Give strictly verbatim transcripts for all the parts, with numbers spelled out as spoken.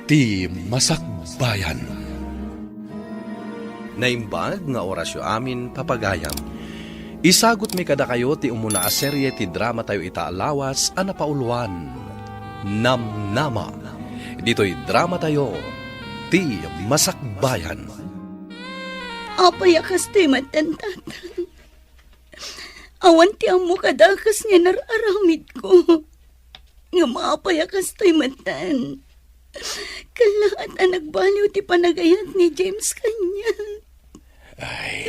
Ti Masakbayan. Naimbag nga orasyo amin, papagayam. Isagutmi kadakayo ti umuna a serie ti dramatayo ita a lawas a napauloan, Namnama. Ditoy dramatayo, Ti Masakbayan. Apay a kastoy met, Tatang? Awan ti ammo kadakes nga inar-aramidko. Ngem apay a kastoy metten? Kallaat a nagbaliw ti panagayat ni James kaniak. Ay.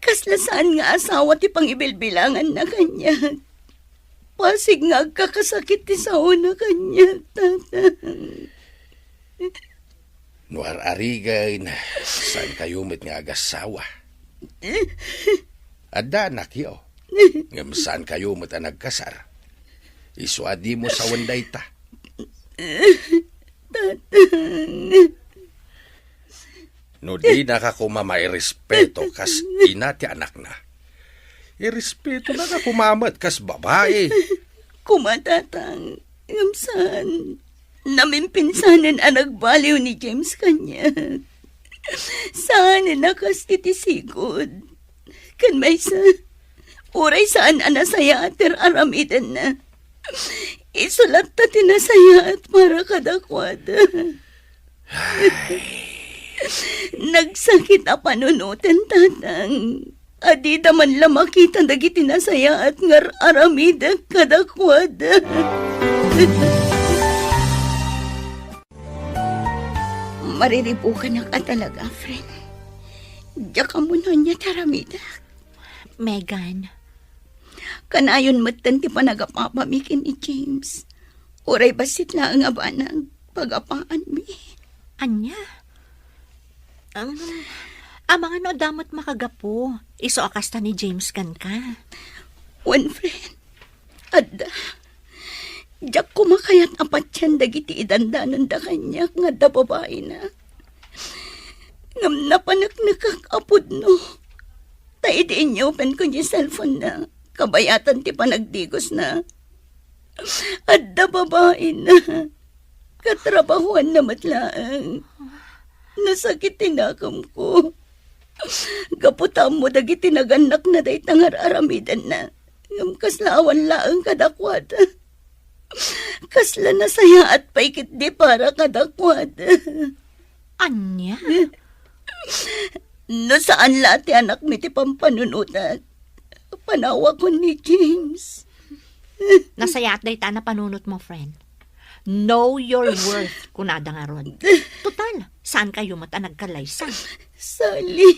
Kasla saan nga asawa ti pangibilbilanganna kaniak. Pasig nga agkakasakit ti saona kaniak, Tatang. No ar-arigen, saankayo met nga agassawa. Adda anakyo, ngem saankayo met a nagkasar. Isu a dimo sawen dayta. Tatang. No dinaka koma mairespeto kas ina ti anakna, irespetonaka koma met kas babai. Koma, Tatang, ngem saan. Namimpinsanen a nagbaliw ni James kaniak. Saanen a kas iti sigud. Ken maysa, uray saan a nasayaat ti ar-aramidenna, isu latta ti nasayaat para kadakuada. Nagsakit a panunoten, Tatang, a dida man la makita dagiti nasayaat nga ar-aramidek kadakuada. Mariribukanak a talaga, friend. Diak ammo no ania ti aramidek. Megan. Kanayon metten ti panagapapami ken ni James. Uray bassit laeng a banag, pagapaanmi. Ania? Um, amangan no adda met makagapu, isu a kasta ni James kenka. Wen, friend. Adda. Diak koma kayat a patien dagiti idandananda kaniak nga adda babaina. Ngem napaneknekak a pudno. Ta idi inyupenko diay cellphone-na, kabayatan ti panagdigosna, adda babaina. Katrabahuanna met laeng. Nasakit ti nakemko. Gapu ta ammo dagiti nagannakna dayta nga ar-aramidenna. Ngem kasla awan laeng kadakuada. Kasla nasayaat pay ketdi para kadakuada. Ania? No saan la ti anakmi ti pampanunotak, panawakon ni James. Nasayaat dayta a napanunotmo, friend. Know your worth, kunada ngarud. Total, saankayo met a nagkalaysa. Sally.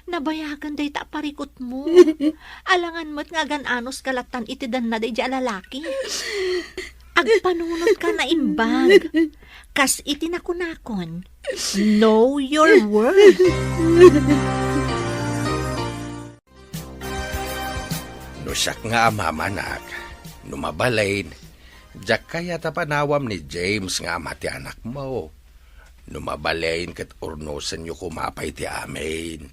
Nabayagan dayta a parikutmo. Alangan met nga agan-anos ka lattan iti danna daydiay a lalaki. Agpanunotka naimbag. Kas iti nakunakon, know your worth. No siak nga amamanak, no mabalin, diak kayat a panawam ni James nga ama ti anakmo. No mabalin ket urnosenyo koma pay ti amin.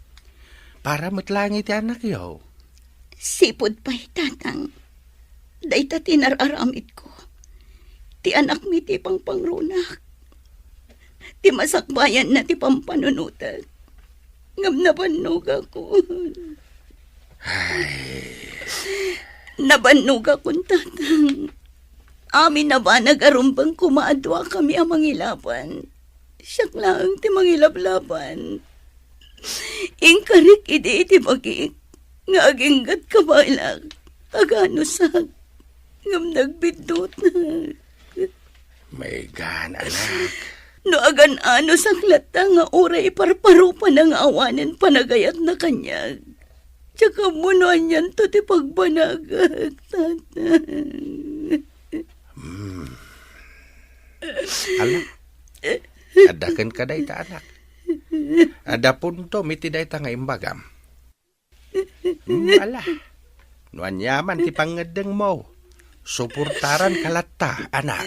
Para met laeng iti anakyo. Sipud pay, Tatang. Dayta ti nar-aramidko. Ti anakmi ti pangpangrunak. Ti masakbayanna ti pampanunotek. Ngem nabannogakon. Ay. Nabannogakon, Tatang. Amin a banag a rumbeng koma a duakami a mangilaban. Siak laeng ti mangilablaban. Inkarik idi iti bagik nga aginggatka baylak, aganusak, ngem nagbiddutnak. Megan, anak. No agan-anusak latta nga uray parparupana nga awanen panagayatna kaniak, diak ammo no anianto ti pagbanagak, Tatang. Hmm. Ala, adda kenka dayta, anak. Adda puntom iti dayta nga imbagam. Hmm, ala, no aniaman ti pangngeddengmo, suportaranka latta, anak.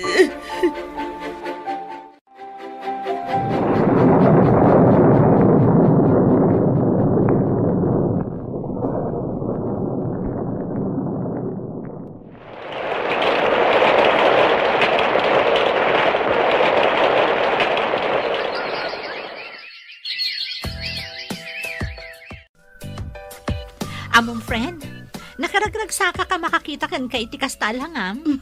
Ammom, friend, nakaragragsakak a makakita kenka iti kasta a langam.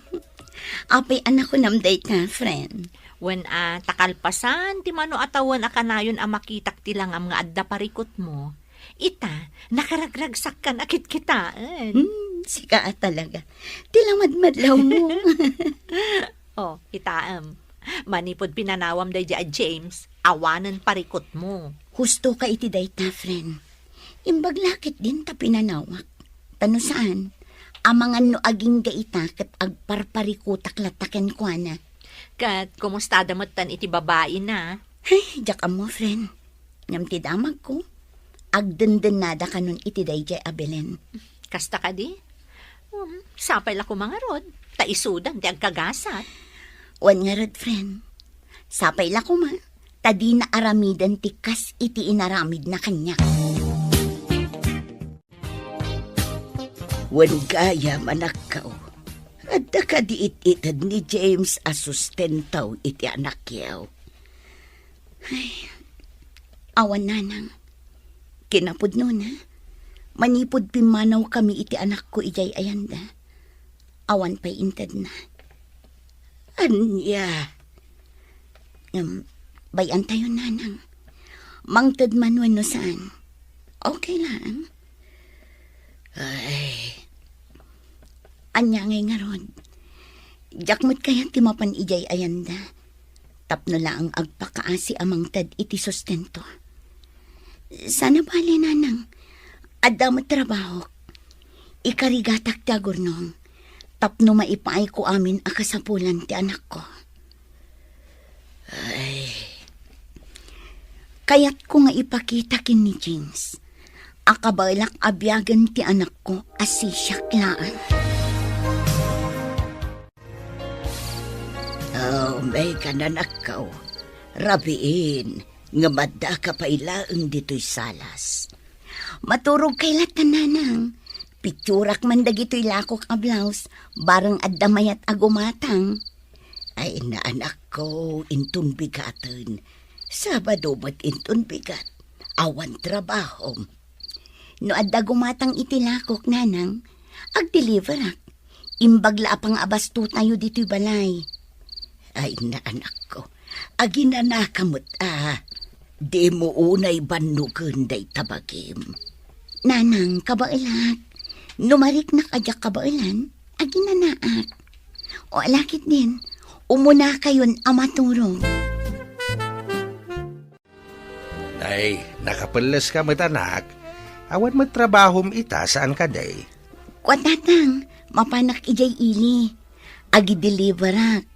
Apay a nakunam dayta, friend? Wen a, ta kalpasan ti mano a tawen a kanayon a makitak ti langam nga adda parikutmo, ita, nakaragragsakkan a kitkitaen. Hmm, sika a talaga. Ti lamadmadlawmo. Oh, kitaem. Manipud pinanawam daydiay a James, awanen parikutmo. Husto ka iti dayta, friend. Imbag la ketdin ta pinanawak. Ta no saan, amangan no agingga ita ket agparparikutak latta kenkuana. Ket kumustada metten iti babaina? Ay, diak ammo, friend. Ngem ti damagko, agdendennada kanon iti daydiay a Belen. Kasta kadi? Um, sapay la koma ngarud, ta isudan ti agkagasat. Wen ngarud, friend. Sapay la koma, ta dina aramiden ti kas iti inaramidna kaniak. Wen gayam, anakko, adda kadi it-ited ni James a sustento iti anakyo? Ay, awan, nanang. Kinapudnona, manipud pimmanawkami iti anakko idiay ayanda, awan pay intedna. Ania? Ngem, bay-antayon, nanang. Mangted man wenno saan, okay lang. Ay. Ania ngay ngarud? Diak met kayat ti mapan idiay ayanda tapno laeng agpakaasi a mangted iti sustento. Saan a bale, nanang. Adda met trabahok. Ikarigatak ti agurnong tapno maipaayko amin a kasapulan ti anakko. Ay. Kayatko nga ipakita ken ni James a kabaelak a biagen ti anakko a sisiak laeng. Oh, Megan, anakko. Rabiin, ngem addaka pay laeng ditoy salas. Maturogkay latta, nanang. Pitsurak man dagitoy lakok a blouse, bareng adda mayat a gumatang. Ay, naanakko, inton bigaten. Sabado met inton bigat. Awan trabahom. No adda gumatang iti lakok, nanang, agdeliverak. Imbag la a pangabastotayo ditoy balay. Ay, naanakko, aginanaka met a. Dimo unay bannogen dayta bagim. Nanang, kabaelak. No mariknak a diak kabaelan, aginanaak. O, ala ketdin, umunakayon a maturog. Ay, nakapelleska met, anak. Awan met trabahom ita, saan kadi? Kua, tatang, mapanak idiay ili. Agideliverak.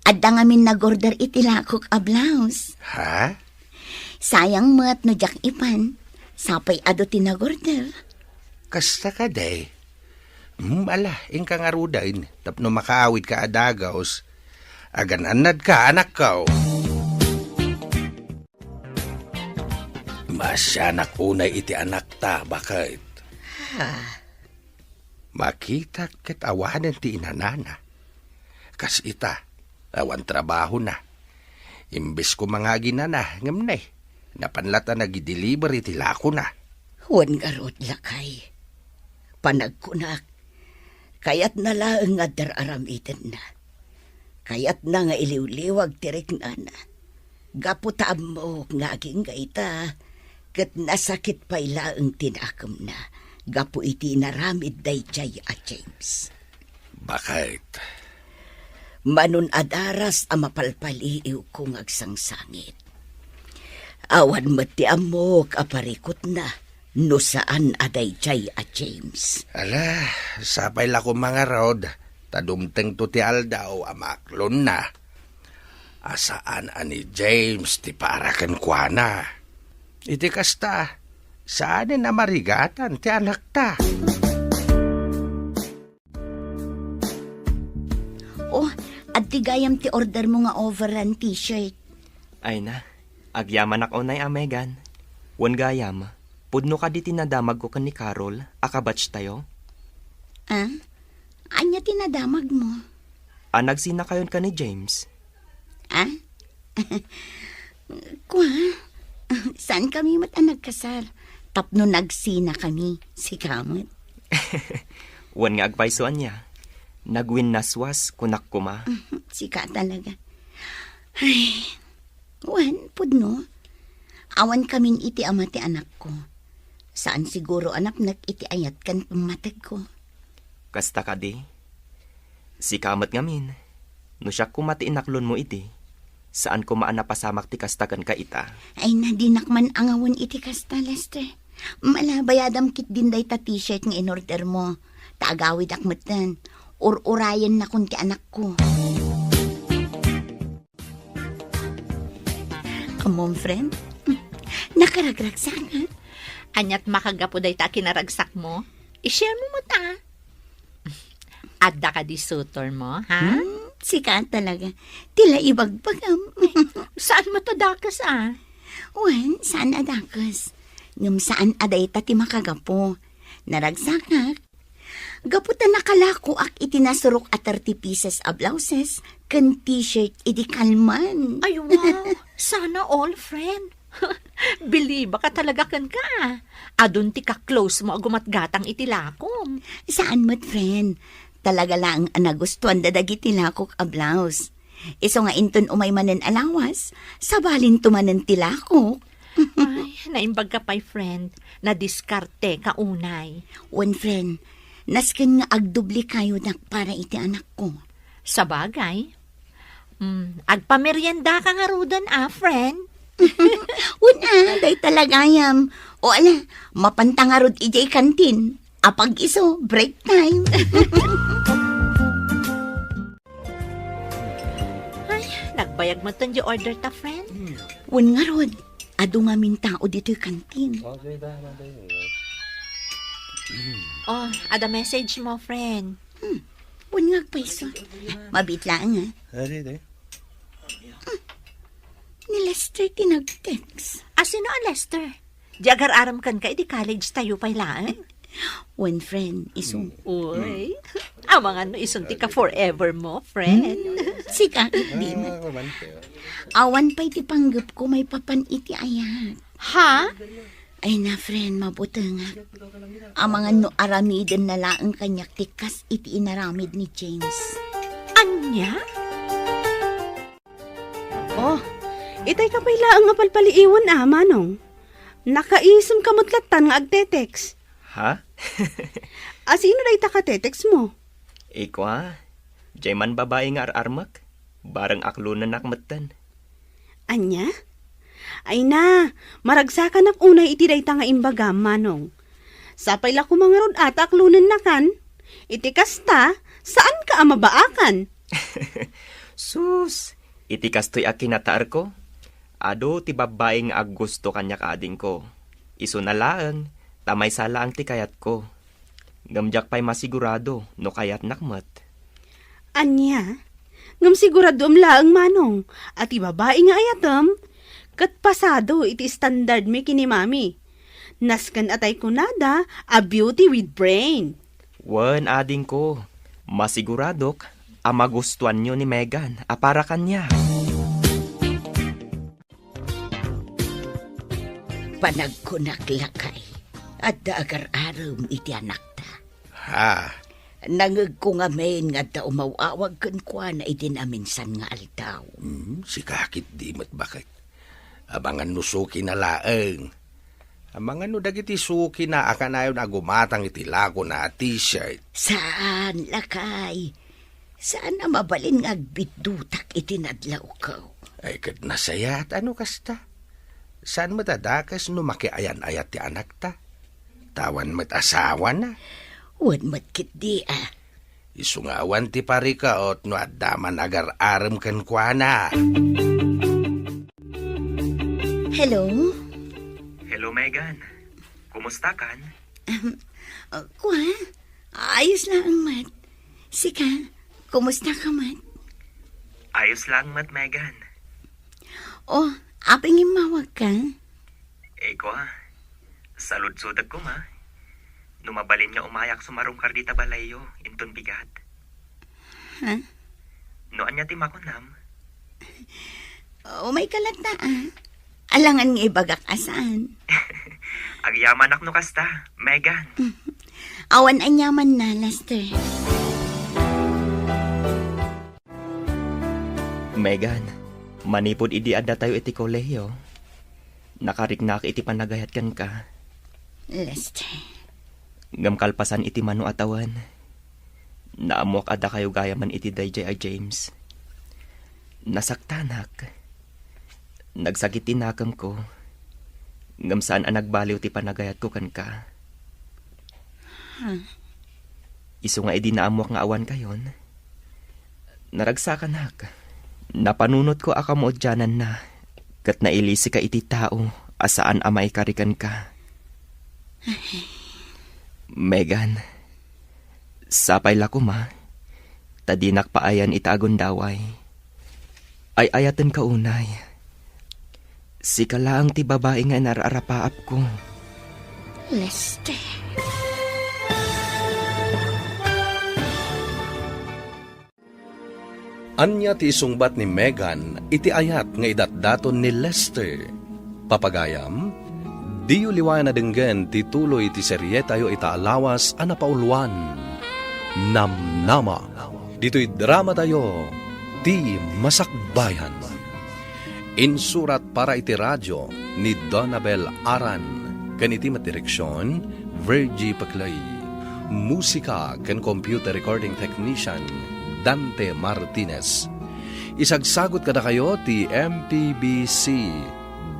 Adda ngamin nagorder iti lakok a blouse. Ha? Sayang met no diak ipan. Sapay adu ti nagorder. Kasta kadi? Hmm, ala, inka ngaruden tapno makaawidka a dagus. Agan-annadka, anakko. Maasianak unay iti anakta, baket. Ah. Makitak ket awanen ti inanana. Kas ita, awan trabahona. Imbes koma nga aginana, ngem ne, napan latta nagideliver iti lakona. Wen ngarud, lakay. Panagkunak, kayatna laeng nga adda ar-aramidenna. Kayatna nga iliwliwag ti riknana. Gapu ta ammok nga agingga ita, ket nasakit pay laeng ti nakemna gapu iti inaramid daydiay a James. Baket. Manon a daras a mapalpaliiwko nga agsangsangit. Awan met ti ammok a parikutna no saan a daydiay a James. Ala, sapay la koma ngarud, ta dumtengto ti aldaw a maaklonna. A saan a ni James ti para kenkuana. Iti kasta, saanen a marigatan ti anakta. Oh, adtoy gayam ti ordermo nga overrun t-shirt. Ay na, agyamanak unay a, Megan. Wen gayam, pudno kadi ti nadamagko ken ni Carol a kabatchtayo? Ah? Ania ti nadamagmo? A nagsinakayon ken ni James. Ah? Kua? Saankami met a nagkasar tapno nagsinakami, sika met. Wen nga agpayso ania, nagwinnaswas, kunak koma. Sika talaga. Ay, wen, pudno. Awan kamin iti ama ti anakko. Saan siguro a napnek iti ayat ken pammategko. Kasta kadi? Sika met ngamin, no siak koma ti inaklonmo idi, saan koma a napasamak ti kasta kenka ita. Ay, na, dinak man angawen iti kasta, Lester. Mala, bayadam ketdin dayta t-shirt nga in-ordermo. Ta agawidak metten. Ur-urayennakon ti anakko. Ammom, friend? Nakaragragsakak. Aniat makagapu dayta a kinaragsakmo? I-share mo met, a. Adda kadi suitormo, ha? Hmm, sika talaga. Ti la ibagbagam. Saan met a dakes, a? Wen, saan a dakes. Ngem saan a dayta ti makagapu. Naragsakak. Gapu ta nakalakoak iti nasurok a thirty pieces a blouses ken t-shirt idi kalman. Ay, wow! Sana all, friend. Bilibak a talaga kenka, a. Adun ti ka-close mo a gumatgatang iti lakom. Saan met, friend. Talaga laeng a nagustuanda dagiti lakok a blouse. Isu nga inton umay manen a lawas, sabalinto manen ti lakok. Ay, naimbagka pay, friend. Nadiskarteka unay. Wen, friend, nasken nga agdoblekayonak para iti anakko. Sabagay. Hmm, agpameriendaka ngaruden, a, friend? Wen, a, dayta la gayam. O ala, mapanta ngarud idiay kantin. Apag-isu, break time. Ay, nagbayag metten ti order ta, friend. Wen ngarud, adu ngamin tao ditoy kantin. Oh, ada message mo, friend. Hmm. Wen nga agpayso. Mabiit laeng, a. Adi, adi. Ni Lester ti nag-text. A, sino a Lester? Di agar-arem kenka idi college tayo pay laeng? Wen, friend, isu. Uy, amangan no isun ti ka-forever mo, friend. Hmm, sika, di met. Awan pay ti panggepko maipapan iti ayat. Ha? Ay na, friend, mabutengak. Amangan no aramidenna laeng kaniak ti kas iti inaramid ni James. Ania? Oh, itay ka pay laeng nga palpaliiwen, a, Manong. Nakaisem ka met lattan nga agte-text. Ha? A, sino dayta ka-text mo? Ikua, diay man babai nga ar-armek, bareng aklonennak metten. Ania? Ay na, maragsakanak unay iti dayta nga imbagam, Manong. Sapay la koma ngarud a ta aklonennakan. Iti kasta, saanka a mabaakan. Sus, iti kastoy a kinataerko, adu ti babbai nga aggusto kaniak, adingko. Isuna laeng, ta maysa laeng ti kayatko. Ngem diak pay masigurado no kayatnak met. Ania? Ngem siguradoem laeng, Manong, a ti babai nga ayatem ket pasado iti standardmi ken ni Mami. Nasken a tay kunada a beauty with brain. Wen, adingko, masiguradok a magustuanyo ni Megan a para kaniak. Panagkunak, lakay, adda agar-arem iti anakta. Ha? Nangegko ngamin nga adda umaw-awag kenkuana idi naminsan nga aldaw. Hmm, sika ketdi met, baket. Amangan no sukina laeng. Amangan no dagiti sukina a kanayon a gumatang iti lakona a t-shirt. Saan, lakay. Saan a mabalin nga agbiddutak iti nadlawko. Ay, ket nasayaat a no kasta. Saan met a dakes no makiayan-ayat ti anakta. Ta awan met asawana. Wen met ketdi, a. Isu nga awan ti parikaot no adda man agar-arem kenkuana. Hello? Hello, Megan. Kumustakan? Ahem, uh, kua? Ayos laeng met. Sika, kumusta ka met? Ayos laeng met, Megan. Oh, apay nga immawag ka? Eh, kua, saludsodek koma. No mabalin nga umayak sumarungkar dita balayyo, inton bigat. Ha? No ania ti makunam? Umayka latta, a. Alangan nga ibagak a saan. Agyamanak no kasta, Megan. Awan aniamanna, Lester. Megan, manipud idi addatayo iti kolehiyo, nakariknak iti panagayat kenka. Lester. Ngem kalpasan iti mano a tawen, naammoak a dakayo gayamen iti daydiay a James. Nasaktanak. Nagsakit ti nakemko. Ngem saan a nagbaliw ti panagayatko kenka. Huh? Isu nga idi naammoak nga awan kayon, naragsakanak. Napanunotko a kamaudiananna, ket nailisika iti tao a saan a maikari kenka. Megan, sapay la koma, ta dinak paayan ita a gundaway. Ay-ayatenka unay. Sika laeng ti babai nga inar-arapaapko. Lester. Ania ti isungbat ni Megan iti ayat nga idatdaton ni Lester? Papagayam, diyo liwayan a denggen ti tuloy ti serietayo ita a lawas a napauluan, Namnama. Ditoy dramatayo, Ti Masakbayan. Insurat para iti radio ni Donabel Aran ken iti met direksion, Virgie Paclay. Musika ken computer recording technician, Dante Martinez. Isagsagut kadakayo ti M P B C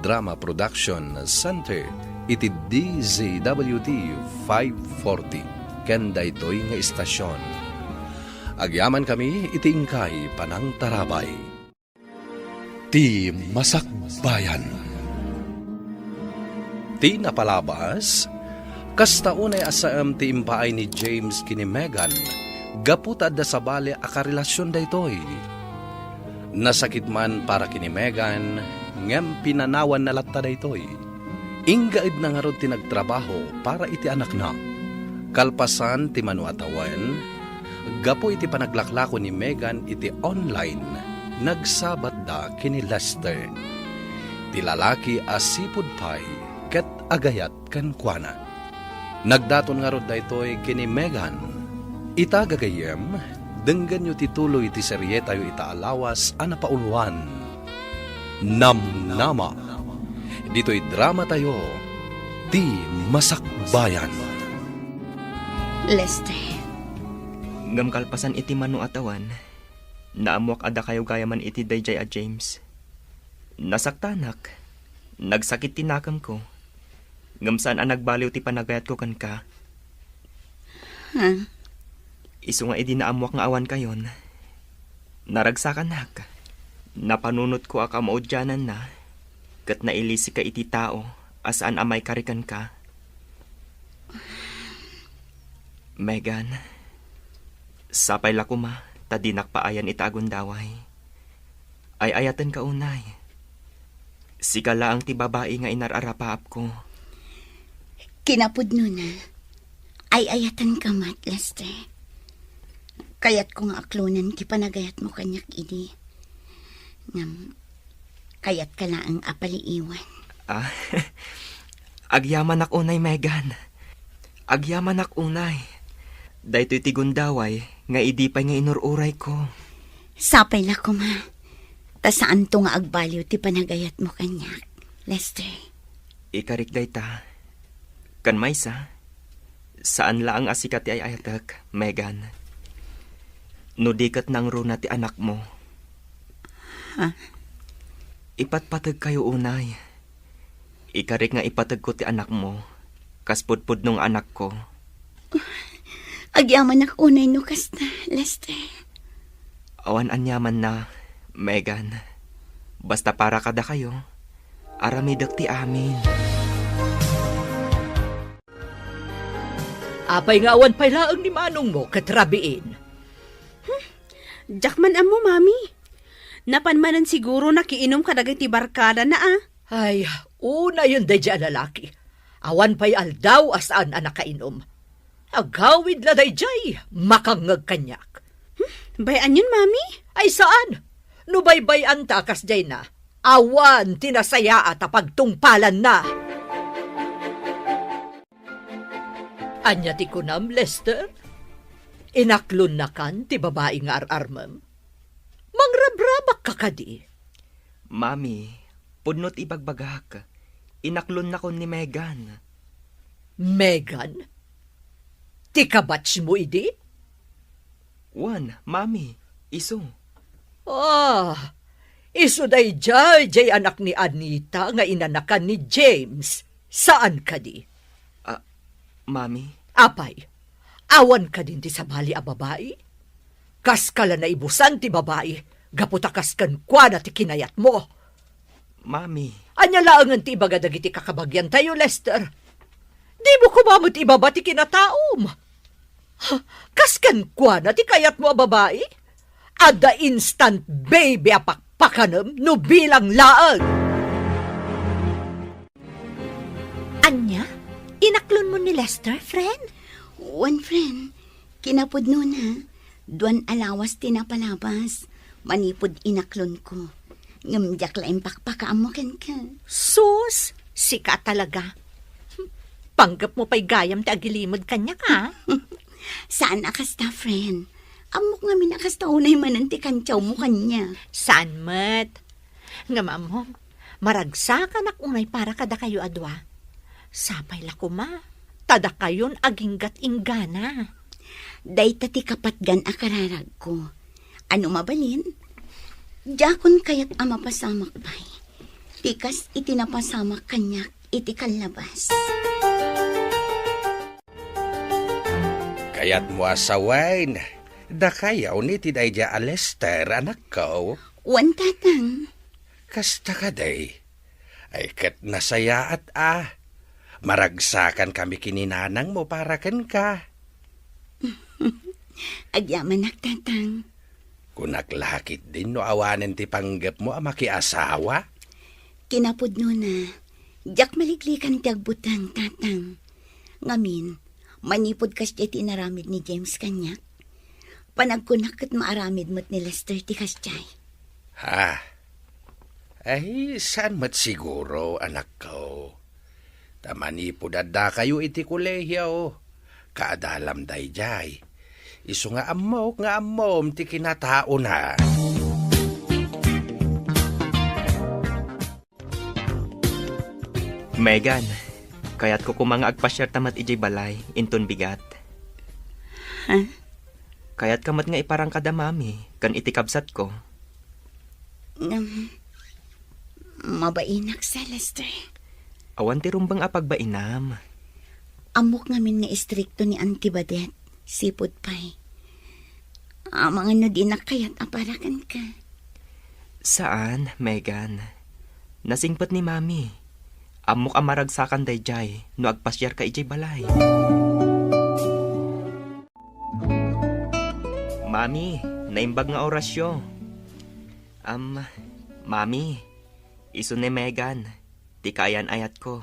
Drama Production Center iti D Z W T five forty ken daytoy nga istasyon. Agyamankami iti inkay panangtarabay. Ti Masakbayan. Ti napalabas, kasta unay a saem ti impaay ni James ken ni Megan gapu ta adda sabali a karelasion daytoy. Nasakit man para ken ni Megan, ngem pinanawanna latta daytoy. Inggaedna ngarud ti nagtrabaho para iti anakna. Kalpasan ti mano a tawen, gapu iti panaglaklako ni Megan iti online, nagsabatda ken ni Lester. Ti lalaki a sipud pay ket agayat kenkuana. Nagdaton ngarud daytoy ken ni Megan. Ita gagayyem, denggenyo ti tuloy ti serietayo ita a lawas a napauluan, Namnama. Ditoy dramatayo, Ti Masakbayan. Lester. Ngem kalpasan iti mano a tawen, naammoak a dakayo gayamen iti daydiay a James. Nasaktanak. Nagsakit ti nakemko. Ngem saan a nagbaliw ti panagayatko kenka. Ha? Isu nga idi naammoak nga awan kayon, naragsakanak. Napanunotko a kamaudiananna, ket nailisika iti tao a saan a maikari kenka. Megan, sapay la koma ta dinak paayan ita a gundaway. Ay-ayatenka unay. Sika laeng ti babai nga inar-arapaapko. Kinapudnona, ay-ayatenka met, Lester. Kayatko nga aklonen ti panagayatmo kaniak idi. Ngem, kayatka laeng a paliiwen. Ah, agyamanak unay, Megan. Agyamanak unay. Daytoy ti gundaway nga idi pay nga inur-urayko. Sapay la koma. Ta saanto nga agbaliw ti panagayatmo kaniak, Lester. Ikarik dayta. Ken maysa, saan laeng a sika ti ay-ayatek, Megan. No di ket nangruna ti anakmo. Ha? Ipatpategkayo unay. Ikarik nga ipategko ti anakmo, kas pudpudno nga anakko. Agyamanak unay no kasta, Lester. Awan aniamanna, Megan. Basta para kadakayo, aramidek ti amin. Apay nga awan pay laeng ni manongmo ket rabiin? Hmm, diak man ammo, Mami. Napan manen siguro nakiinum kadagiti barkadana, a. Ay, unayen daydiay a lalaki. Awan pay aldaw a saan a nakainom. Agawid la daydiay, makangngeg kaniak. Hmm, bay-anyon, Mami? Ay, saan? No baybay-anta a kasdiayna, awan ti nasayaat a pagtungpalanna. Ania ti kunam, Lester? Inaklonnakan ti babai nga ar-armem? Mangrabrabakka kadi? Mami, pudno ti ibagbagak. Inaklonnakon ni Megan. Megan? Ti kabatchmo idi? Wen, Mami, isu. Ah, isu daydiay, diay anak ni Anita nga inanakan ni James. Saan kadi? Ah, Mami? Apay, awan kadin ti sabali a babai? Kaska la naibusan ti babai, gapu ta kas kenkuana ti kinayatmo. Mami. Ania laengen ti ibaga dagiti kakabagiantayo, Lester? Dimo koma met ibaba ti kinataom. Ha, kas kenkuana ti kayatmo a babai? Adda instant baby a pakpakanem no bilang laeng. Ania? Inaklonmo ni Lester, friend? Wen, friend. Kinapudnona, duan a lawas ti napalabas manipud inaklonko. Ngem diak la impakpakaammo kenka. Sus, sika talaga. Panggepmo pay gayam ti agilimed kaniak, a? Saan a kasta, friend. Ammok ngamin a kasta unay manen ti kantiawmo kaniak. Saan met? Ngem ammom, maragsakanak unay para kadakayo a dua. Sapay la koma, ta dakayon aginggat inggana. Dayta ti kapatgan a kararagko. Ano mabalin? Diakon kayat a mapasamak pay. Ti kas iti napasamak kaniak iti kallabas. Kayatmo a sawen, dakayo ni ti daydiay a Lester, anakko? Wen, tatang. Kasta kadi? Ay, ket nasayaat a. Maragsakankami ken ni nanangmo para kenka. Agyamanak, tatang. Kunak la ketdin no awanen ti panggepmo a makiasawa? Kinapudnona, diak maliklikan ti agbuteng, tatang. Ngamin, manipud kasdiay ti inaramid ni James kaniak, panagkunak ket maaramid met ni Lester ti kasdiay. Ha? Ay, saan met siguro, anakko. Ta manipud addakayo iti kolehio, kaadalam daydiay. Isu nga ammok nga ammom ti kinataona. Megan, kayatko koma nga agpasiarta met idiay balay, inton bigat. Ha? Kayatka met nga iparang kada mami ken iti kabsatko? Ngem, mabainak, Celeste. Awan ti rumbeng a pagbainam. Ammok ngamin nga istrikto ni Auntie Badet, sipud pay. Amangan no dinak kayat a para kenka. Saan, Megan. Nasingpet ni Mami. Ammok a maragsakan daydiay no agpasiarka idiay balay. Mami, naimbag nga orasyo. Am, Mami, isu ni Megan, ti kaayan-ayatko.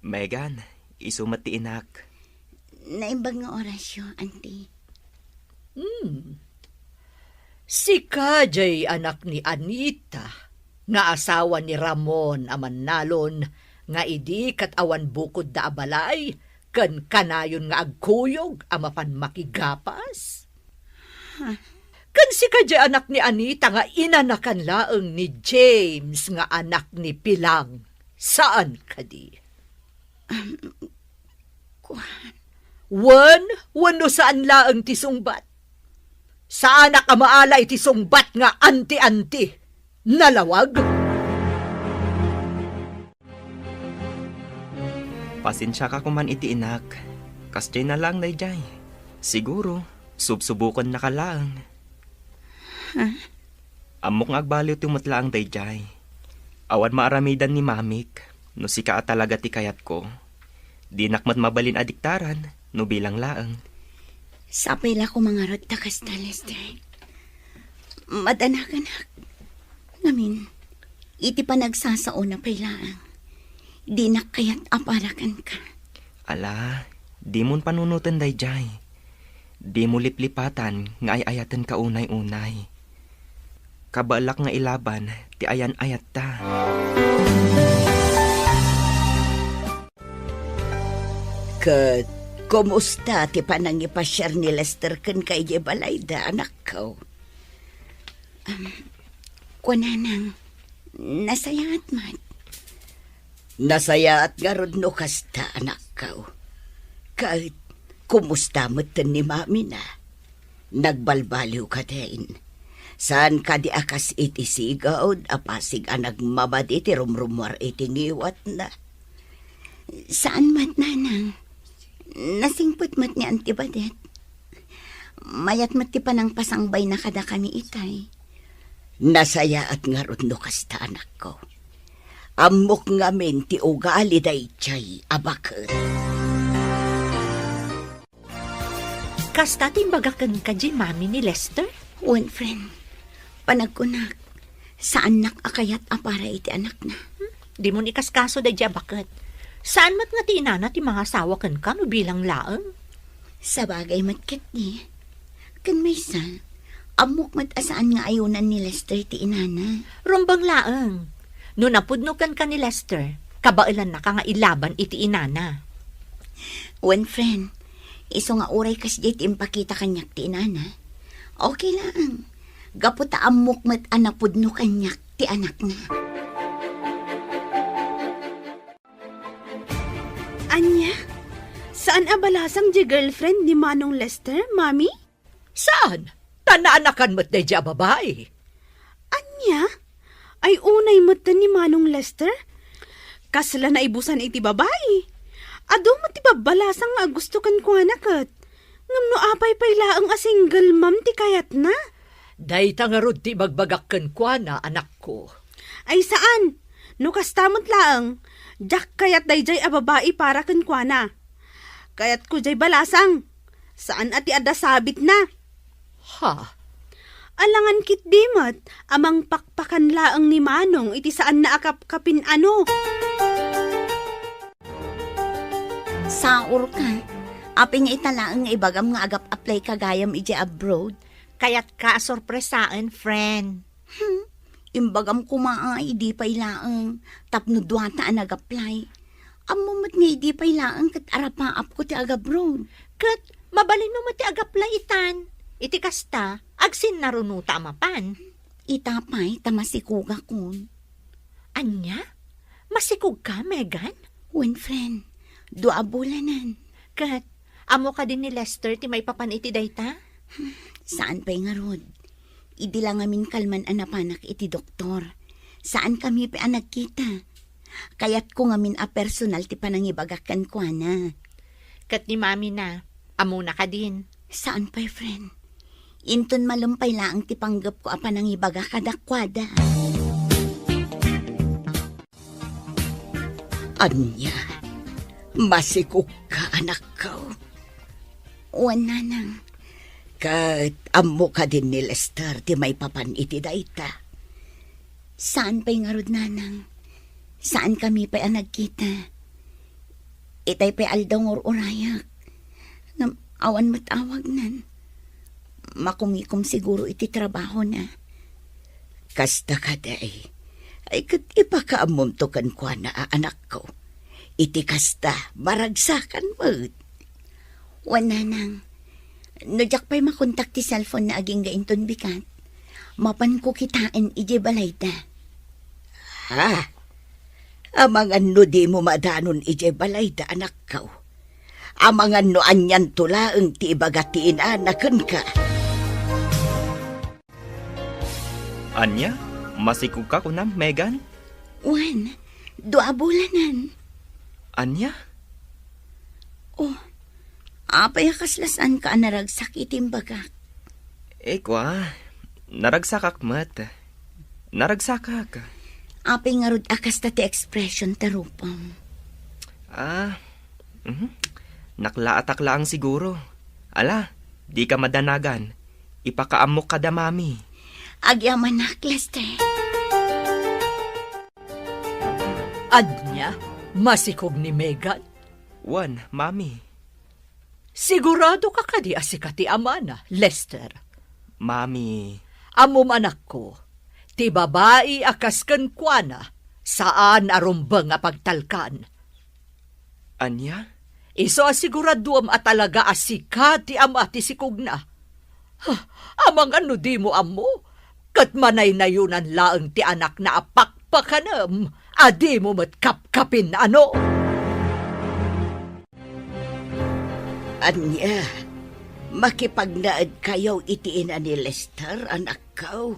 Megan, isu met ti inak. Naimbag nga orasyo, Auntie. Hmm. Sika diay anak ni Anita, nga asawa ni Ramon a mannalon, nga idi ket awan bukodda a balay, ken kanayon nga agkuyog a mapan makigapas? Ha? Ken sika diay anak ni Anita nga inanakan laeng ni James nga anak ni Pilang, saan kadi? Um, kuan. Wen, wenno saan laeng ti sungbat? Saanak a maala iti sungbat nga anti-anti. Nalawag? Pasensiaka koman iti inak. Kasdiay na laeng daydiay. Siguro, subsubokennaka laeng. Ha? Ammok nga agbaliwto met laeng daydiay. Awan maaramidan ni Mamik no sika a talaga ti kayatko. Dinak met mabalin a diktaran no bilang laeng. Sapay la koma ngarud ta kasta, Lester. Madanaganak. Ngamin, iti panagsasaona pay laeng, dinak kayat a para kenka. Ala, dimon panunoten daydiay. Dimo liplipatan nga ay-ayatenka unay-unay. Kabaelak nga ilaban ti ayan-ayatta. Ket kumusta ti panangipasiar ni Lester kenka idiay balayda, anakko? Am, kuananang, nasayaat met. Nasayaat ngarud no kasta, anakko. Ket kumusta metten ni mamina? Nagbalbaliw kadin? Saan kadi a kas iti sigud a pasig a nagmamadi ti rumrumuar iti ngiwatna? Saan met, nanang. Nasingpet met ni antibadet. Mayat met ti panangpasangbayna kadakami itay. Nasayaat ngarud no kasta, anakko. Ammok ngamin ti ugali daydiay a baket. Kasta ti imbagak kenka diay mami ni Lester? Wen, friend. Panagkunak, saannak a kayat a para iti anakna. Hmm? Dimon ikaskaso daydiay a baket. Saan met nga ti inana ti mangasawa kenka no bilang laeng? Sabagay met ketdi. Ken maysa, ammok met a saan nga ayunan ni Lester ti inana. Rumbeng laeng. No napudno kenka ni Lester, kabaelannaka nga ilaban iti inana. Wen, friend, isu nga uray kasdiay ti impakita kaniak ti inana, okay laeng. Gapu ta ammok met a napudno kaniak ti anakna. Ania? Saan a balasang diay girlfriend ni Manong Lester, Mami? Saan? Ta naanakan met daydiay a babai. Ania? Ay, unay metten ni Manong Lester? Kasla naibusan iti babai. Adu met ti babbalasang nga agusto kenkuana ket. Ngem no apay pay laeng a single mom ti kayatna? Dayta ngarud ti ibagbagak kenkuana, anakko. Ay, saan. No kasta met laeng, diak kayat daydiay a babai para kenkuana. Kayatko diay balasang. Saan a ti adda sabitna. Ha? Alangan ketdi met a mangpakpakan laeng ni Manong iti saanna a kapkapin-ano. Saorka. Apay nga ita laeng nga ibagam nga agap-apply ka gayam idiay abroad? Kayatka a sorpresaen, friend. Hmm, imbagam koma a idi pay laeng tapno duata a nag-apply. Ammom met nga idi pay laeng ket arapaapko ti agabroad. Ket mabalinmo met ti agapla itan. Iti kasta, agsinnarunota a mapan. Ita pay ta masikogakon. Ania? Masikogka, Megan? Wen, friend. Dua a bulanen. Ket, ammo kadi ni Lester ti maipapan iti dayta? Saan pay ngarud. Idi la ngamin kalman a napanak iti doktor. Saankami pay a nagkita. Kayatko ngamin a personal ti panangibagak kenkuana. Ket ni Mami na, ammona kadin? Saan pay, friend. Inton malem pay laeng ti panggepko a panangibaga kadakuada. Ania? Masikogka, anakko? Wen, nanang. Ket ammo kadin ni Lester ti maipapan iti dayta? Saan pay ngarud, nanang. Saankami pay a nagkita. Itay pay aldaw nga ur-urayak. Ngem awan met awagnan. Makumikom siguro iti trabahona. Kasta kadi. Ay, ket ipakaammomto kenkuana a anakko. Iti kasta, maragsakan met. Wen, nanang, no diak pay makontak ti cellphone-na agingga inton bigat, mapanko kitaen idiay balayda. Ha? Amangan no dimo madanon idiay balayda, anakko. Amangan no anianto laeng ti ibaga ti inana kenka. Ania? Masikogka kunam, Megan? Wen, dua a bulanen. Ania? Oh, apay a kasla saanka a naragsak iti imbagak? Eh, kua, naragsakak met. Naragsakak. Apay ngarud a kasta ti expression ta rupam? Ah, mhm. Naklaatak laeng siguro. Ala, dika madanagan. Ipakaammok kada Mami. Agyamanak, Lester. Ania? Masikog ni Megan? Wen, Mami. Sigurado ka kadi a sika ti amana, Lester? Mami. Ammom, anakko, ti babai a kas kenkuana, saan a rumbeng a pagtalkan. Ania? Isu a siguraduem a talaga a sika ti ama ti sikogna. Ha, amangan no dimo ammo, ket manaynayonan laeng ti anakna a pakpakanem a dimo met kapkapin-ano. Ania, makipagnaedkayo iti ina ni Lester, anakko?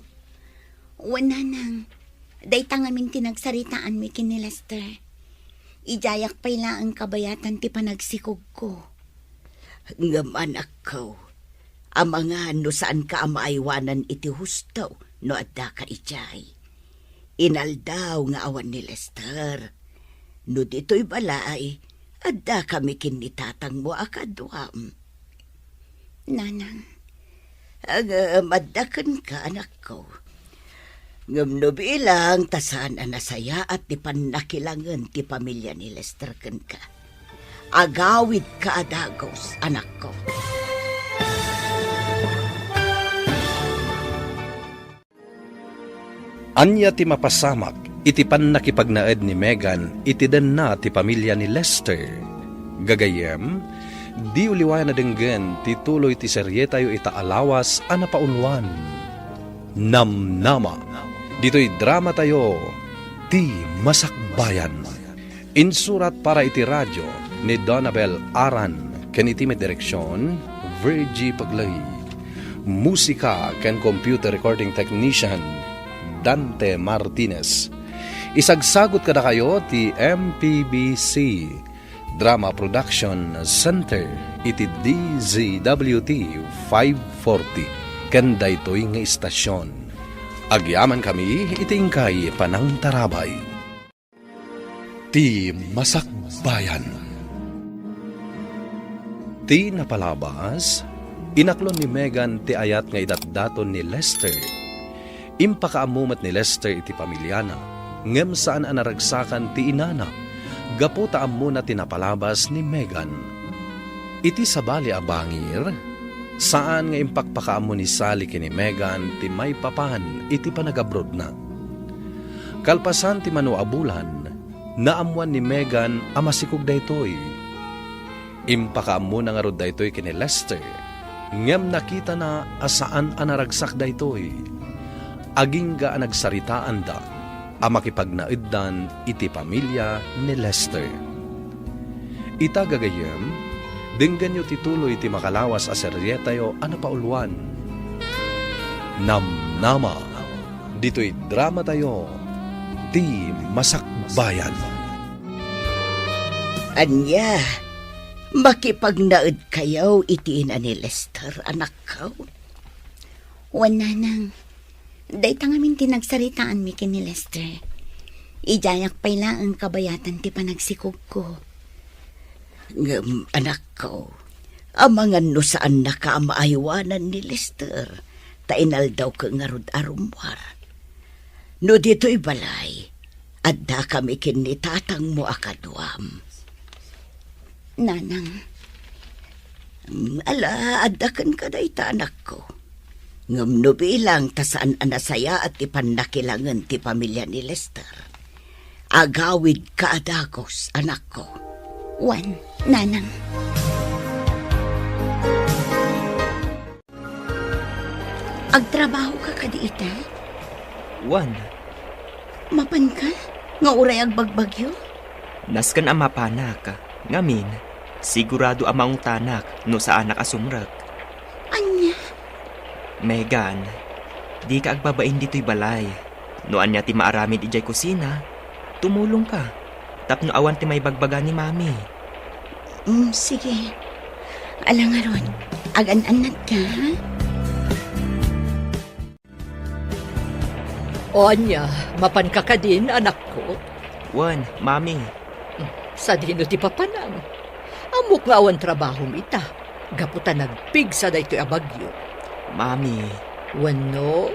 Wen, nanang, dayta ngamin ti nagsaritaanmi ken ni Lester. Idiayak pay laeng kabayatan ti panagsikogko. Ngem, anakko, amangan no saanka a maaywanan iti husto no addaka idiay. Inaldaw nga awan ni Lester. No ditoy balay, addakami ken ni tatangmo a kaduam. Nanang. Ngem adda kenka, anakko. Ngem no bilang ta saan a nasayaat ti pannakilangen ti pamilia ni Lester kenka. Agawidka a dagus, anakko. Ania ti mapasamak iti pannakipagnaed ni Megan iti denna ti pamilia ni Lester? Gagayyem, diyo liwayan a denggen ti tuloy ti serietayo ita a lawas a napauluan, Namnama. Ditoy dramatayo, Ti Masakbayan. Insurat para iti radio ni Donabel Aran ken iti met direksion, Virgie Paglay. Musika ken computer recording technician, Dante Martinez. Isagsagut kadakayo ti M P B C Drama Production Center iti D Z W T five forty ken daytoy nga istasion. Agyamankami iti inkay panangtarabay. Ti Masakbayan. Ti napalabas, inaklon ni Megan ti ayat nga idatdaton ni Lester. Impakaammo met ni Lester iti pamiliana, ngem saan a naragsakan ti inana, gapu ta ammona ti napalabas ni Megan. Iti sabali a bangir, saan nga impakpakaammo ni Sally ken ni Megan ti maipapan iti panagabrodna. Kalpasan ti mano a bulan, naammoan ni Megan a masikog daytoy. Impakaammona ngarud daytoy ken ni Lester, ngem nakitana a saan a naragsak daytoy. Agingga a nagsaritaanda a makipagnaeddan iti pamilia ni Lester. Ita gagayyem, denggenyo ti tuloy ti makalawas a serietayo a napauluan, Namnama, ditoy dramatayo, Ti Masakbayan. Ania, makipagnaedkayo iti ina ni Lester, anakko? Wen, nanang. Dayta ngamin ti nagsaritaanmi ken ni Lester. Idiayak pay laeng kabayatan ti panagsikogko. Ngem, anakko, amangan no saannaka a maaywanan ni Lester, ta inaldawko ngarud a rummuar. No ditoy balay, addakami ken ni tatangmo a kaduam. Nanang. Mm, ala, adda kenka dayta, anakko. Ngem no bilang ta saan a nasayaat ti pannakilangen ti pamilia ni Lester, agawidka a dagus, anakko. Wen, nanang. Agtrabahoka kadi ita? Wen. Mapanka? Nga uray agbagbagyo? Nasken a mapanak. Ngamin, sigurado a maungtanak no saanak a sumrek. Ania? Megan, dika agbabain ditoy balay. No ania ti maaramid idiay kusina, tumulongka tapno awan ti maibagbaga ni Mami. Mm, sige. Ala ngarud, agan-annadka, ha? O ania, mapanka kadin, anakko? Wen, Mami. Sadino ti papanam? Ammok nga awan trabahom ita, gapu ta nagpigsa daytoy a bagyo. Mami. Wenno,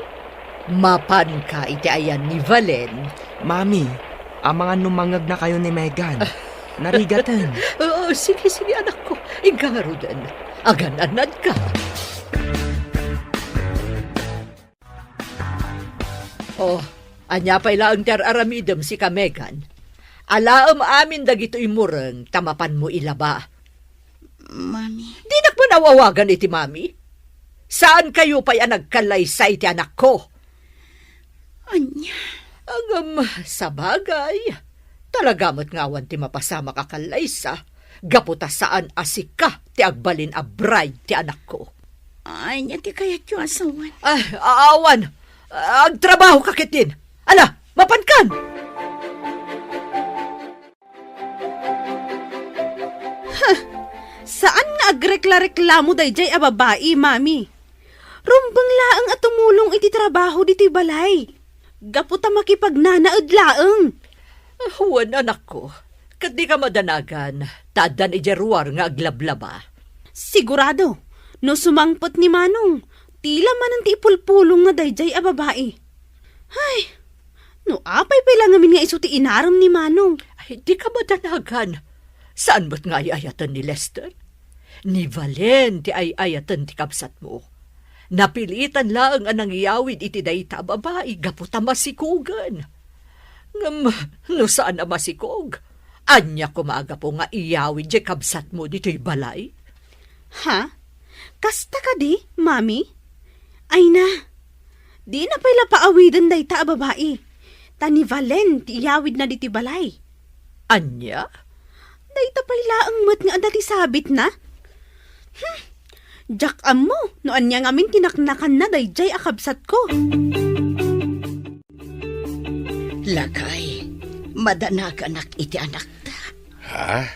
mapanka iti ayan ni Valen? Mami, amangan no mangegnakayo ni Megan. Narigaten. Oo, sige, sige, anakko. Inka ngaruden. Agan-annadka. Oh, ania pay laeng ti ar-aramidem, sika, Megan? Alaem amin dagitoy mureng ta mapanmo ilaba. Mami. Dinak man awawagan iti mami. Saankayo pay a nagkallaysa iti anakko. Ania? Ngem, sabagay, talaga met nga awan ti mapasamak a kallaysa, gapu ta saan a sika ti agbalin a bride ti anakko. Ania ti kayatyo a sawen? Ah, awan. Agtrabaho ka ketdin. Ala, mapankan! Huh! Saan nga agrekla-reklamo daydiay a babai, Mami. Rumbeng laeng a tumulong iti trabaho ditoy balay. Gapu ta makipagnanaed laeng. Wen, anakko, ket dika madanagan, ta addan idiay ruar nga aglablaba. Sigurado, no sumangpet ni Manong, tila manen ti ipulpulongna daydiay a babai. Ay, no apay pay la ngamin nga isu ti inarem ni Manong? Ay, dika madanagan. Saan met nga ay-ayaten ni Lester? Ni Valen ti ay-ayaten ti kabsatmo. Napilitan laeng a nangiyawid iti dayta a babai gapu ta masikogen. Ngem no saan a masikog, ania koma a gapu nga iyawid diay kabsatmo ditoy balay? Ha? Kasta kadi, Mami? Ay na, dina pay la paawiden dayta a babai. Ta ni Valen ti iyawidna ditoy balay. Ania? Dayta pay laeng met nga adda ti sabitna? Hmm. Diak ammo no ania ngamin ti naknakanna daydiay a kabsatko. Lakay, madanaganak iti anakta. Ha?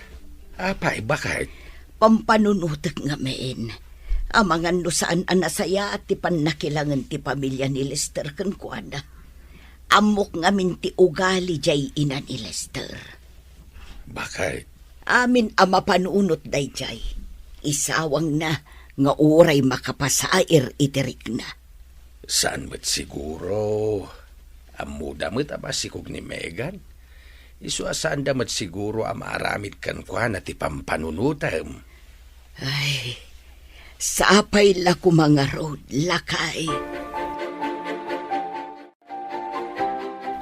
Apay, baket? Pampanunotek ngamin. Amangan no saan a nasayaat ti pannakilangen ti pamilia ni Lester kenkuana. Ammok ngamin ti ugali diay ina ni Lester. Baket? Amin a mapanunot daydiay, isawangna nga uray makapasair iti rikna. Saan met siguro? Ammoda met a masikog ni Megan. Isu a saanda met siguro a maaramid kenkuana ti pampanunotem. Ay, sapay la koma ngarud, lakay.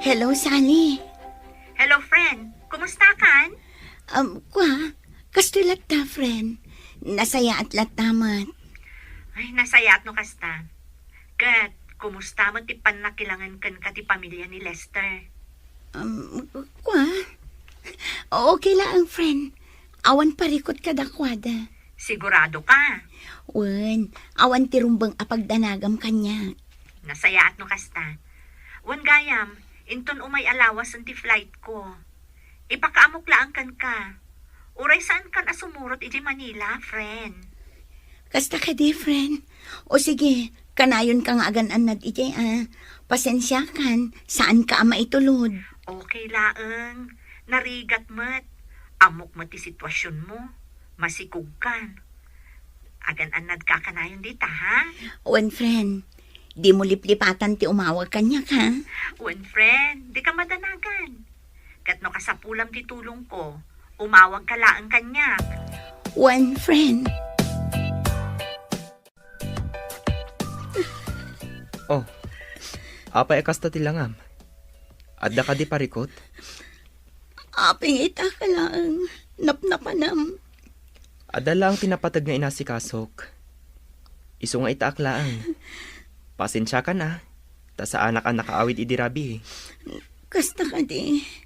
Hello, Sally. Hello, friend. Kumusta kan? Um, kwa, kastoy latta, friend. Nasayaat latta met. Ay, nasayaat no kasta. Ket, kumusta met ti pannakilangen kenka ti pamilia ni Lester? Um, kwa? Okay laeng, friend. Awan parikut kadakuada. Sigurado ka? Wen, awan ti rumbeng a pagdanagam kaniak. Nasayaat no kasta. Wen gayam, inton umay a lawasen ti flight ko. Ipakaamok laeng kenka. Uray saan kan a sumurot idiay Manila, friend. Kasta kadi, friend? O sige, kanayonka nga agan-annad idiay, a. Pasensiakan, saanka a maitulod. Okay laeng. Narigat met. Ammok met ti situasionmo. Masikogkan. Agan-annadka kanayon dita, ha? Wen, friend. Dimo liplipatan ti umawag kaniak, ha? Wen, friend. Dika madanagan. Ket no kasapulam ti tulongko, umawagka laeng kaniak. Wen, friend. Oh, apay a kasta ti langam? Adda kadi parikut? Apay nga itaak laeng, napnapanam. Adda laeng ti napateg nga inasikasok. Isu nga itaak laeng. Pasensiakan a, ta saanak a nakaawid idi rabii. Kasta kadi.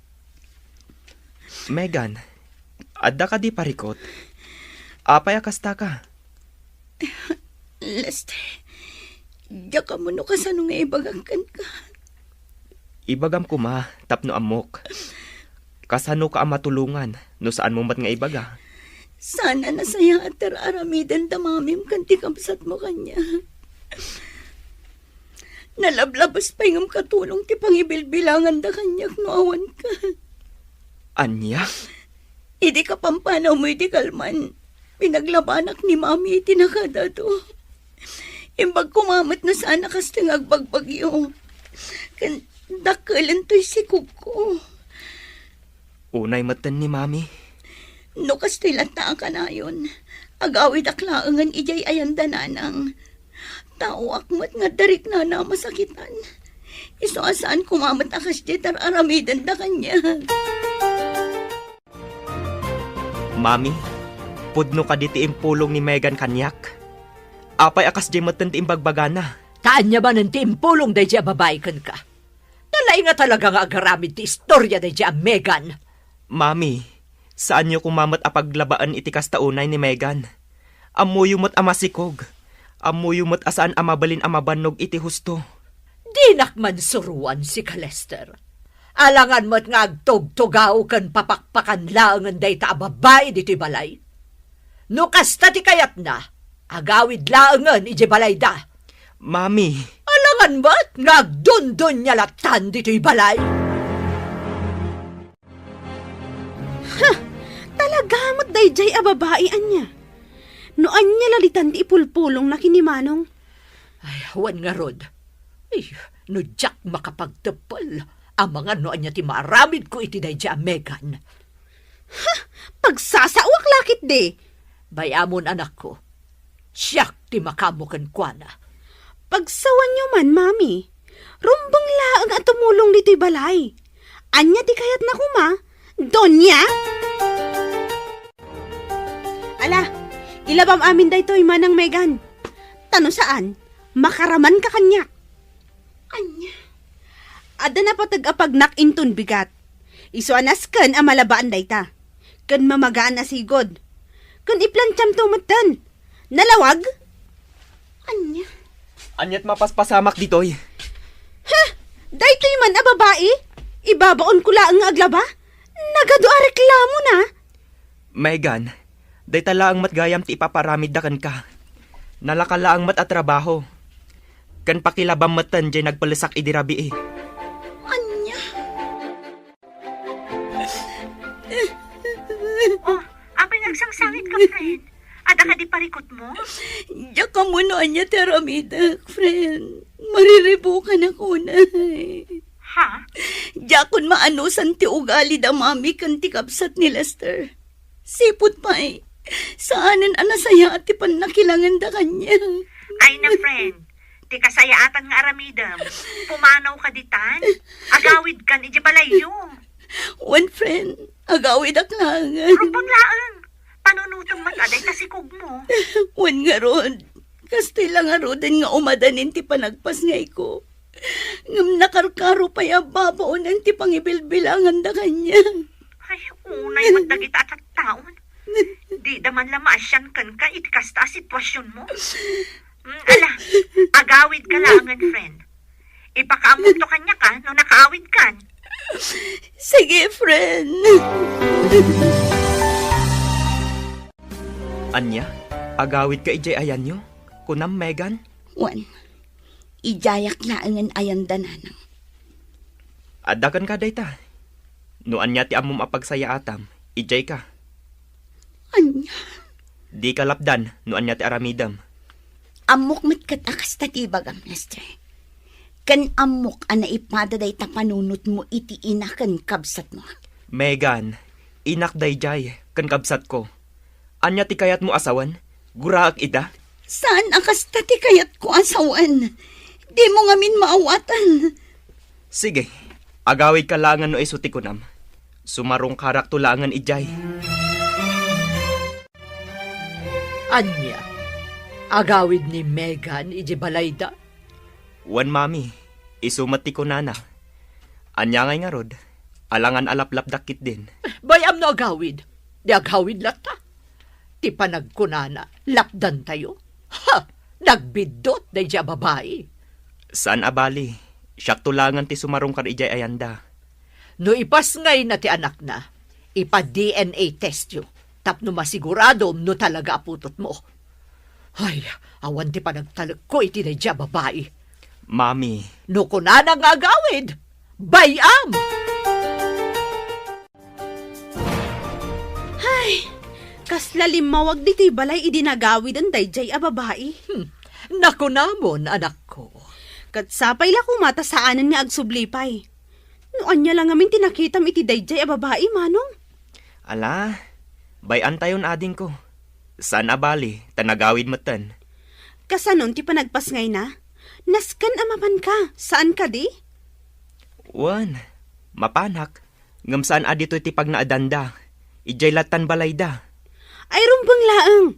Megan, adda kadi parikut? Apay a kastaka? Lester, diak ammo no kasano nga ibagak kenka. Ibagam koma tapno ammok. Kasanoka a matulongan no saanmo met nga ibaga? Saan a nasayaat ti ar-aramiden da mamim ken ti kabsatmo kaniak. Nalablabes pay ngem katulong ti pangibilbilanganda kaniak no awanka. Ania? Idi kapampanawmo idi kalman, pinaglabanak ni Mami iti nakadado. Imbag koma met no saan a kastoy nga agbagbagyo. Ken dakkelento ti sikogko. Unay metten ni Mami. No kastoy latta a kanayon, agawidak laengen idiay ayan da Nanang. Taoak met nga adda riknana a masakitan. Isu a saan koma met a kasdiay ti ar-aramiden da kaniak. Mami, Pudno kadi ti impulong ni Megan kaniak? Apay a kasdiay metten ti imbagbagana? Ta ania manen ti impulong daydiay a babai kenka? Nalaing a talaga nga agaramid ti istoria daydiay a Megan. Mami, saanyo koma met a paglabaen iti kasta unay ni Megan. Ammoyo met a masikog. Ammoyo met a saan a mabalin a mabannog iti husto. Dinak man suroan sika, Lester. Alangan met nga agtugtugaw ken papakpakan laengen dayta a babai ditoy balay. No kasta ti kayatna, agawid laengen idiay balayda. Mami. Alangan met nga agdundunia lattan ditoy balay. Ha! Talaga met daydiay a babai ania? No ania la ditan ti ipulpulongna ken ni Manong? Ay, wen ngarud. Ay, no diak makapagteppel, amangan no ania ti maaramidko iti daydiay a Megan. Ha! Pagsasaoak la ketdi. Bay-amon, anakko. Siak ti makaammo kenkuana. Pagsawanyo man, Mami. Rumbeng laeng a tumulong ditoy balay. Ania ti kayatna koma, Doña? Ala, ilabam amin daytoy, Manang Megan. Ta no saan, makaramanka kaniak. Ania? Adda napateg a pagnak inton bigat. Isu a nasken a malabaan dayta. Ken mamagaan a sigud. Ken iplantiamto metten. Nalawag? Ania? Aniat mapaspasamak ditoy? Ha? Daytoy man a babai? Ibabaonko laeng nga aglaba? Nagadu a reklamona. Megan, dayta laeng met gayam ti ipaparamidda kenka. Nalaka laeng met a trabaho. Ken pakilabam metten diay nagpellesak idi rabii. Ania? Oh, apay nga agsangsangit ka, friend? Adda kadi parikutmo? Diak ammo no ania ti aramidek, friend. Mariribukanak unay. Ha? Diakon maanusan ti ugali da Mami ken ti kabsat ni Lester. Sipud pay, saanen a nasayaat ti pannakilanganda kaniak. Ay na, friend. Ti kasayaatan nga aramidem, pumanawka ditan, agawidkan idiay balayyo. Wen, friend, agawidak laengen. Rumbeng laeng. Panunotem met a dayta sikogmo. Wen ngarud, kastoy la ngaruden nga umadanin ti panagpasngayko. Ngem nakarkaro pay a babaonen ti pangibilbilanganda kaniak. Ay, unay met dagita a tattaon. Dida man la maasian kenka iti kasta a situasionmo. Mm, ala, agawidka laengen, friend. Ipakaammoto kaniak a no nakaawidkan. Sige, friend. Ania? Agawidka idiay ayanyo? Kunam, Megan? Wen, idiayak laengen ayanda, Nanang. Adda kenka dayta. No ania ti ammom a pagsayaatam, idiayka. Ania? Dika lapdan no ania ti aramidem. Ammok met ket a kasta ti ibagam, Lester. Ken ammok a naipada dayta panunotmo iti ina ken kabsatmo. Megan, inak daydiay ken kabsatko. Ania ti kayatmo a sawen? Guraek ida? Saan a kasta ti kayatko a sawen. Dimo ngamin maawatan. Sige, agawidka laengen no isu ti kunam. Sumarungkarakto laengen idiay. Ania? Agawid ni Megan idiay balayda? Wen, Mami, isu met ti kunana. Ania ngay ngarud? Alangan a laplapdak ketdin. Bay-am no agawid. Di agawid latta. Ti panagkunana, lapdantayo. Ha! Nagbiddut daydiay a babai. Saan a bali, siakto laengen ti sumarungkar idiay ayanda. No ipasngayna ti anakna, ipa-D N A testyo tapno masiguradom no talaga a putotmo. Ay, awan ti panagtalekko iti daydiay a babai. Mami. No kunana nga agawid, bay-am! Ay, kasla limmawag ditoy balay idi nagawiden daydiay a babai. Hmm, nakunamon, anakko. Ket sapay la koma ta saanen nga agsubli pay. No ania la ngamin ti nakitam iti daydiay a babai, Manong? Ala, bay-antayon, adingko. Saan a bali, ta nagawid metten. Kasanon ti panagpasngayna? Nasken a mapanka, saan kadi? Wen, mapanak. Ngem saan a ditoy ti pagnaedanda. Idiay lattan balayda. Ay, rumbeng laeng.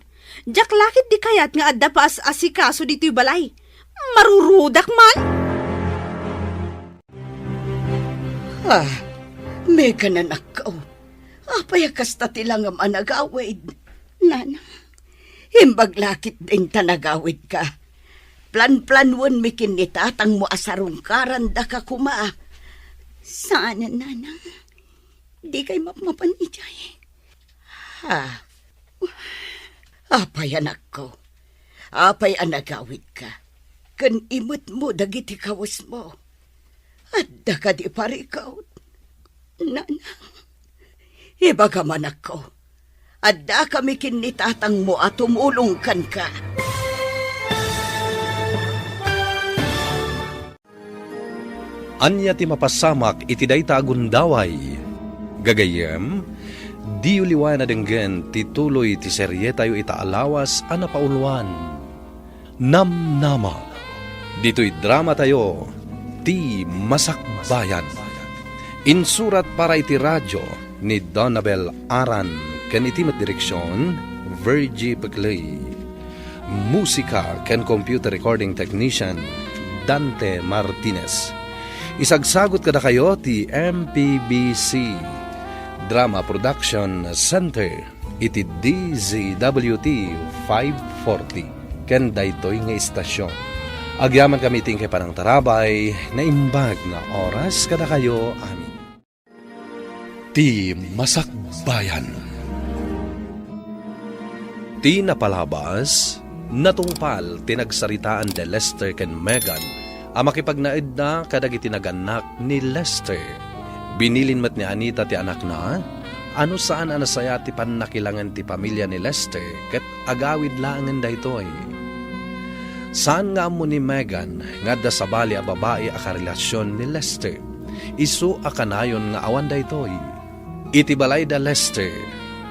Diak la ketdi kayat nga adda paas-asikaso ditoy balay. Marurudak man. Ah, Megan, anakko. Apay a kasta ti langam a nagawid? Nana, imbag la ketdin ta nagawidka. Planplanuenmi ken ni tatangmo a sarungkarandaka koma. Saan, Nana. Dikay mapmapan idiay. Ha? Apay, anakko? Apay a nagawidka? Ken imetmo dagiti kawesmo? Adda kadi parikut? Nanang, ibagam, anakko, addakami ken ni tatangmo a tumulong kenka. Ania ti mapasamak iti dayta a gundaway? Gagayyem, diyo liwayan a denggen ti tuloy ti serietayo ita a lawas a napauluan, Namnama. Ditoy dramatayo, Ti Masakbayan. Insurat para iti radio ni Donabel Aran ken iti met direksion, Virgie Peclay. Musika ken computer recording technician, Dante Martinez. Isagsagut kadakayo ti M P B C Drama Production Center iti D Z W T five forty ken daytoy nga istasion. Agyamankami iti inkay panangtarabay, naimbag nga oras kadakayo amin. Ti Masakbayan. Ti napalabas, natungpal ti nagsaritaan da Lester ken Megan a makipagnaedda kadagiti nagannak ni Lester. Binilin met ni Anita ti anakna a no saan a nasayaat ti pannakilangen ti pamilia ni Lester ket agawid laengen daytoy. Saan nga ammo ni Megan nga adda sabali a babai a karelasion ni Lester. Isu a kanayon nga awan daytoy. Iti balay da Lester,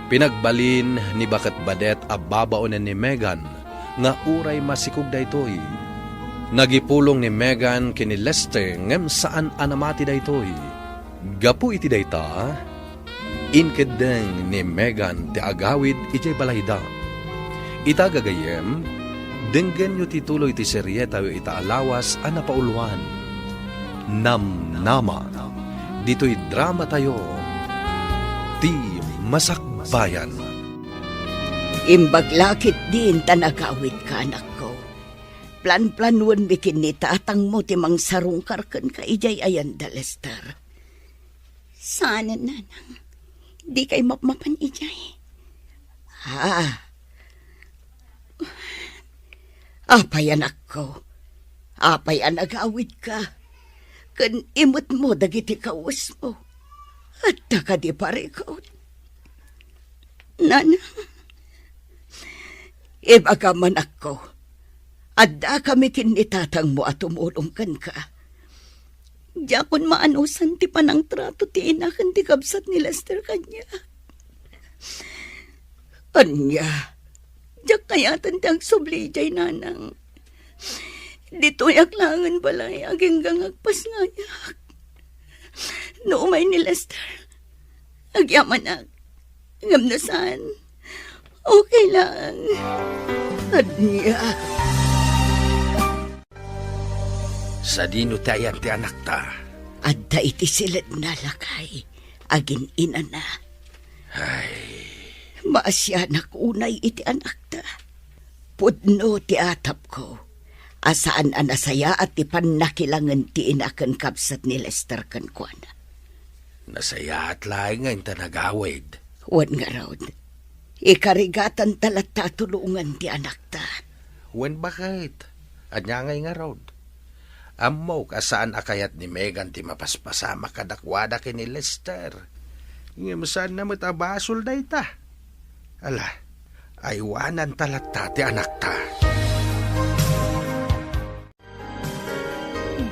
pinagbalin ni baketbadet a babaonen ni Megan nga uray masikog daytoy. Nagipulong ni Megan ken ni Lester ngem saan a namati daytoy. Gapu iti dayta, inkeddeng ni Megan ti agawid idiay balayda. Ita gagayyem, denggenyo ti tuloy ti serietayo ita a lawas a napauluan, Namnama. Ditoy dramatayo, Ti Masakbayan. Imbag la ketdin ta nagawidka, anakko. Planplanuenmi ken ni tatangmo ti mangsarungkar kenka idiay ayan da Lester. Saanen, nanang. Dikay mapmapan idiay. Ah. Apay, anakko? Apay a nagawidka? Ken imetmo dagiti kawesmo. Adda kadi parikut? Nanang, ibagam, anakko, addakami ken ni tatangmo a tumulong kenka. Diakon maanusan ti panangtrato ti ina ken ti kabsat ni Lester kaniak. Ania, diak kayaten ti agsubli idiay, nanang. Ditoyak laengen balay agingga nga agpasngayak. No umay ni Lester, agyamanak. Ngem no saan, okay lang. Ania. Sadino ti ayan ti anakta? Adda iti siledna, lakay, agin-inana. Ay. Maasianak unay iti anakta. Pudno ti atapko a saan a nasayaat ti pannakilangen ti ina ken kabsat ni Lester kenkuana. Nasayaat laeng nga inta nagawid. Wen ngarud, ikarigatanta latta a tulongan ti anakta. Wen baket? Ania ngay ngarud? Ammok a saan a kayat ni Megan ti mapaspasamak kadakuada ken ni Lester. Ngem saanna met a basol dayta. Ala, aywananta latta ti anakta.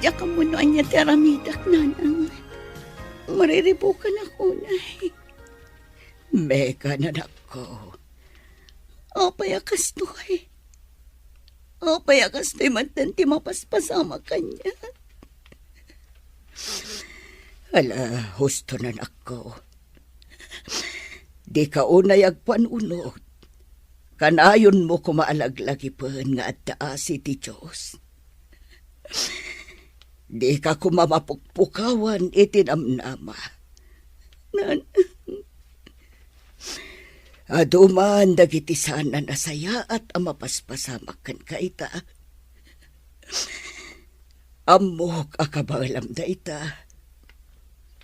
Diak ammo no ania ti aramidak, nanang. Mariribukanak unay. Megan, anakko. Apay a kastoy? Apay a kastoy manen ti mapaspasamak kaniak? Ala, husto, anakko. Dika unay agpanunot. Kanayonmo koma a laglagipen nga adda asi ti Dios. Dika koma mapukpukawan iti namnama. Nan-, Adu man dagiti saan a nasayaat a mapaspasamak kenka ita. Ammok a kabaelam dayta.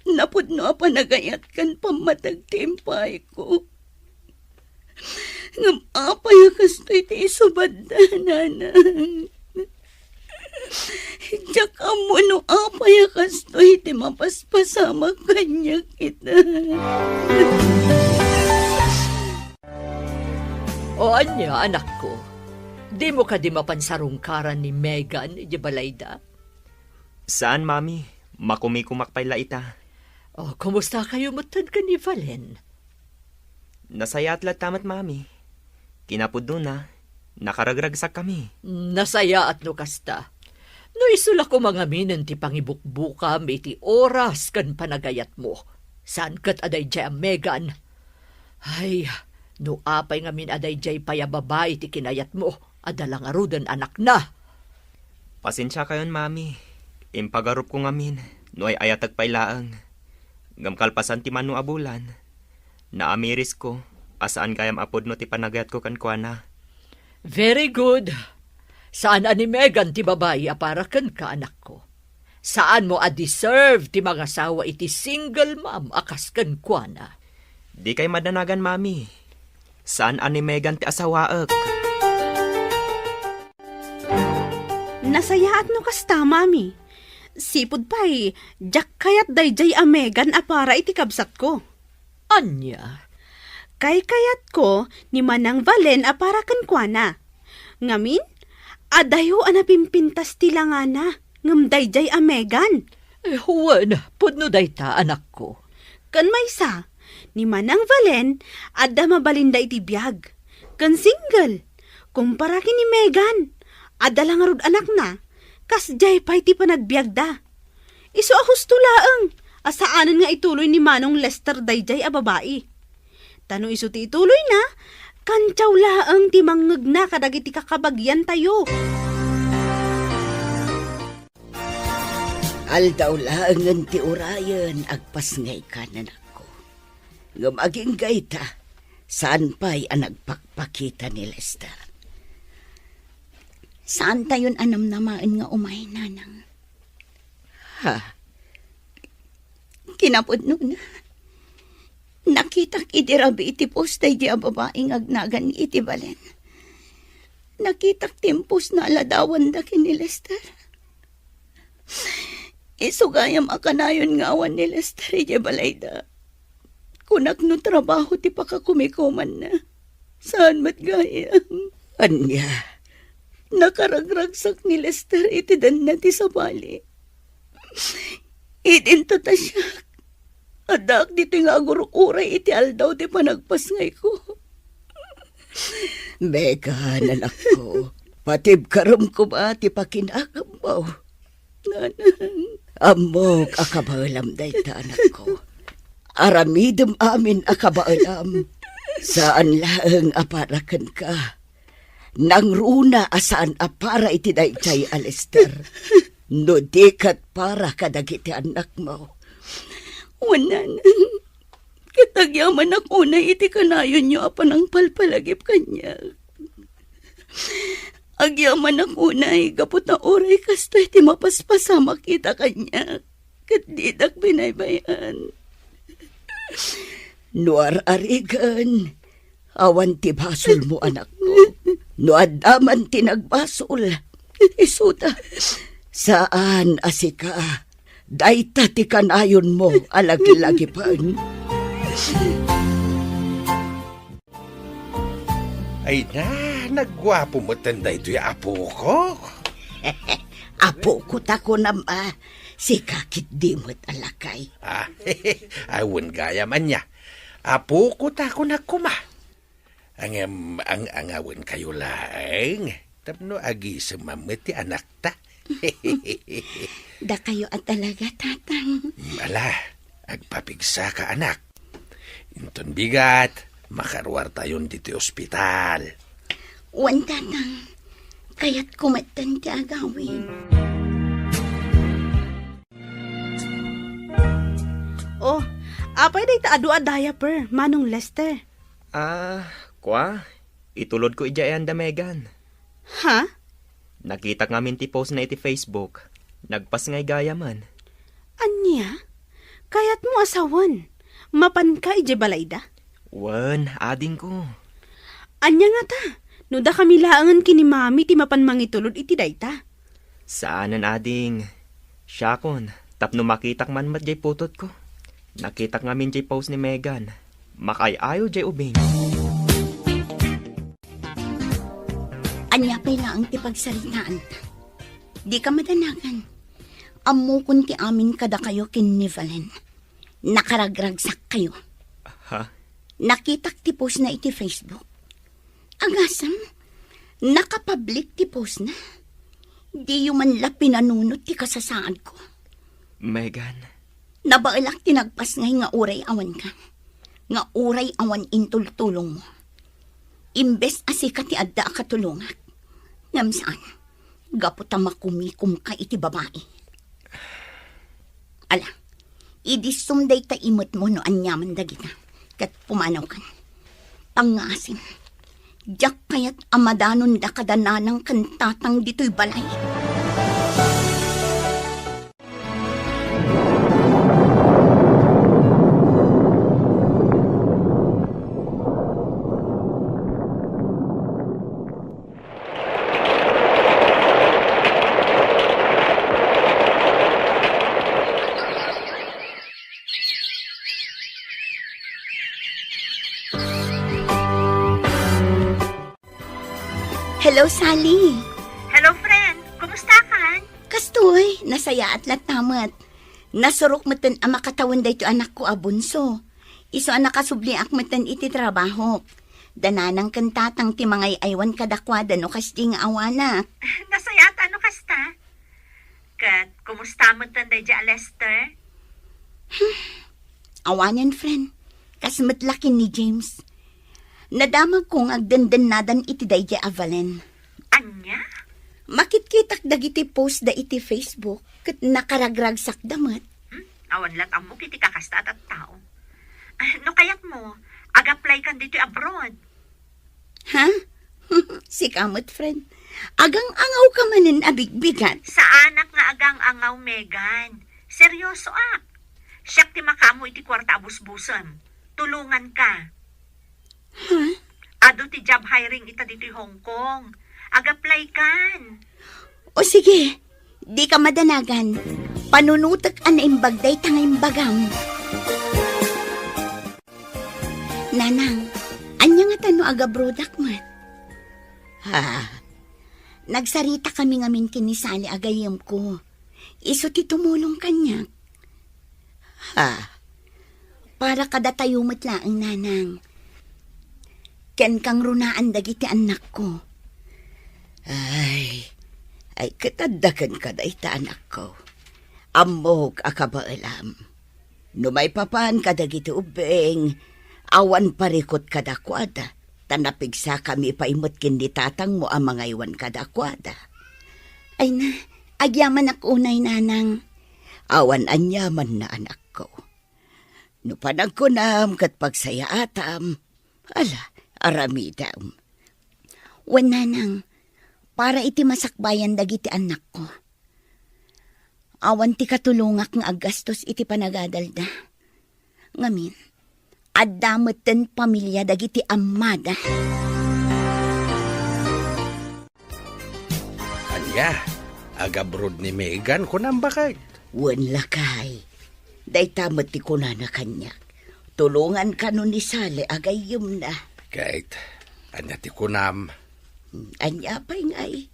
Napudno a panagayat ken pammateg ti impayko. Ngem apay a kastoy ti isubadda, nanang? Diak ammo no apay a kastoy ti mapaspasamak kaniak ita. O ania, anakko? Dimo kadi mapan sarungkaran ni Megan idiay balayda? Saan, Mami. Makumikumak pay la ita. O, kumusta kayo metten ken ni Valen? Nasayaat latta met, Mami. Kinapudnona, nakaragragsakkami. Nasayaat no kasta. No isu la koma ngaminen ti pangibukbukam iti oras ken panagayatmo, saan ket a daydiay a Megan. Ay, no apay ngamin a daydiay pay a babai ti kinayatmo, adda la ngaruden anakna. Pasensiakayon, Mami. Impagarupko ngamin no ay-ayatek pay laeng. Ngem kalpasan ti mano a bulan, naamirisko a saan gayam a pudno ti panagayatko kenkuana. Very good. Saan a ni Megan ti babai a para kenka, anakko. Saanmo a deserve ti mangasawa iti single mom a kas kenkuana. Dikay madanagan, Mami. Saan a ni Megan ti asawaek. Nasayaat no kasta, Mami. Sipud pay, diak kayat daydiay a Megan a para iti kabsatko. Ania? Kaykayatko ni Manang Valen a para kenkuana. Ngamin, adayo a napimpintas ti langana ngem daydiay a Megan. Eh, wen, pudno dayta, anakko. Ken maysa, ni Manang Valen, adda mabalinda iti biag. Ken single. Kumpara ken ni Megan, adda la ngarud anakna, kasdiay pay ti panagbiagda. Isu a husto laeng a saanen nga ituloy ni Manong Lester daydiay a babai. Ta no isu ti ituloyna, kantiaw laeng ti mangngegna kadagiti kakabagiantayo. Aldaw laengen ti urayen, agpasngayka, nanakko. Ngem agingga ita, saan pay a nagpakpakita ni Lester. Saantayon a namnamaen nga umay, nanang. Ha? Kinapudnona, nakitak idi rabii iti post daydi a babai nga agnagan iti balen. Nakitak ti impostna a ladawanda ken ni Lester. Isu gayam a kanayon nga awan ni Lester idiay balayda. Kunak no trabaho ti pakakumikumanna. Saan met gayam. Ania? Nakaragragsak ni Lester iti danna ti sabali. Idin ta ta siak, addaak ditoy nga aguruk-uray iti aldaw ti panagpasngayko. Megan, anakko, patibkarem koma ti pakinagammo. Nanang. Ammok a kabaelam dayta, anakko. Aramidem amin a kabaelam. Saan laeng a para kenka. Nangruna a saan a para iti daydiay a Lester. No di ket para kadagiti annakmo. Wen, nanang. Ket agyamanak unay iti kanayonyo a panangpalpalagip kaniak. Agyamanak unay gapu ta uray kastoy ti mapaspasamak ita kaniak, ket didak binaybay-an. No ar-arigen, awan ti basolmo, anakko. No adda man ti nagbasol, isuda. Saan a sika. Dayta ti kanayonmo a laglagipen. Ay na, nagguapo metten daytoy a apoko. Apoko ta kunam a, sika ketdi met a lakay. Ah, awan gayam ania. Apoko ta kunak koma. Ngem ang-angawenkayo laeng tapno agisemam met ti anakta. Dakayo a talaga, Tatang. Mm, ala, agpapigsaka, anak. Inton bigat, Makaruartayon ditoy ospital. Wen, Tatang. Kayatko metten ti agawid. Oh, apay dayta adu a diaper, Manong Lester? Ah, kua, itulodko idiay ayan da Megan. Ha? Nakitak ngamin ti postna iti Facebook. Nagpasngay gayamen. Ania? Kayatmo a sawen? Mapanka idiay balayda? Wen, adingko. Ania ngata? No dakami laengen ken ni Mami ti mapan mangitulod iti dayta? Saanen, ading. Siakon, tapno makitak man met diay putotko. Nakitak ngamin diay post ni Megan. Makaay-ayo diay ubing. Ania pay laeng ti pagsaritaanta? Dika madanagan. Ammokon ti amin kadakayo ken ni Valen. Nakaragragsakkayo. Ha? Nakitak ti postna iti Facebook. Agasem, nakapablik ti postna. Diyo man la pinanunot ti kasasaadko. Megan. Nabaelak ti nagpasngay nga uray awanka. Nga uray awan intultulongmo. Imbes a sika ti adda a katulongak. Ngem saan, gapu ta makumikomka iti babai. Ala, idissom dayta imetmo no aniaman dagita, ket pumanawkan. Pangngaasim, diak kayat a madanonda kada nanang ken tatang ditoy balay. Hello, Sally. Hello, friend. Kumusta kan? Kastoy, nasayaat latta met. Nasurok metten a makatawen daytoy anakko a bunso. Isu a nakasubliak metten iti trabahok. Da nanang ken tatang ti mangay-aywan kadakuada no kasdi nga awanak. Nasayaat no kasta. Ket kumusta metten daydiay a Lester? Awanen, friend. Kas met la ken ni James. Nadamagko nga agdendennadan iti daydiay a Valen. Ania? Makitkitak dagiti post da iti Facebook ket nakaragragsakda met. Hmm? Awan lat ammok iti kakasta a tattao. Ah, no kayatmo, ag-apply kan ditoy abroad. Ha? Sika met, friend. Agang-angaw ka manen a bigbigat. Saanak nga agang-angaw, Megan. Seryosoak. Siak ti makaammo iti kuarta a busbusem. Tulonganka. Ha? Adu ti job hiring ita ditoy Hong Kong. Ag-apply kan. O sige, dika madanagan. Panunotek a naimbag dayta nga imbagam. Nanang, ania ngata no agabrodak met? Ha? Nagsarita kami ngamin ken ni Sally a gayyemko. Isu ti tumulong kaniak. Ha? Para kadatayo met laeng, Nanang. Ken kangrunaan dagiti annakko. Ay, ay, ket adda kenka dayta, anakko. Ammok a kabaelam. No maipapan kadagiti ubbing, awan parikut kadakuada, ta napigsakami pay met ken ni tatangmo a mangaywan kadakuada. Ay na, agyamanak unay, Nanang. Awan aniamanna, anakko. No panagkunam ket pagsayaatam, ala, aramidem. Wen, Nanang, para iti masakbayan dagiti annakko. Awan ti katulongak nga aggastos iti panagadalda. Ngamin, adda metten pamilia dagiti ammada. Ania? Agabroad ni Megan, kunam, baket? Wen, lakay. Dayta met ti kunana kaniak. Tulongan kano ni Sally a gayyemna. Ket, ania ti kunam? Ania pay ngay?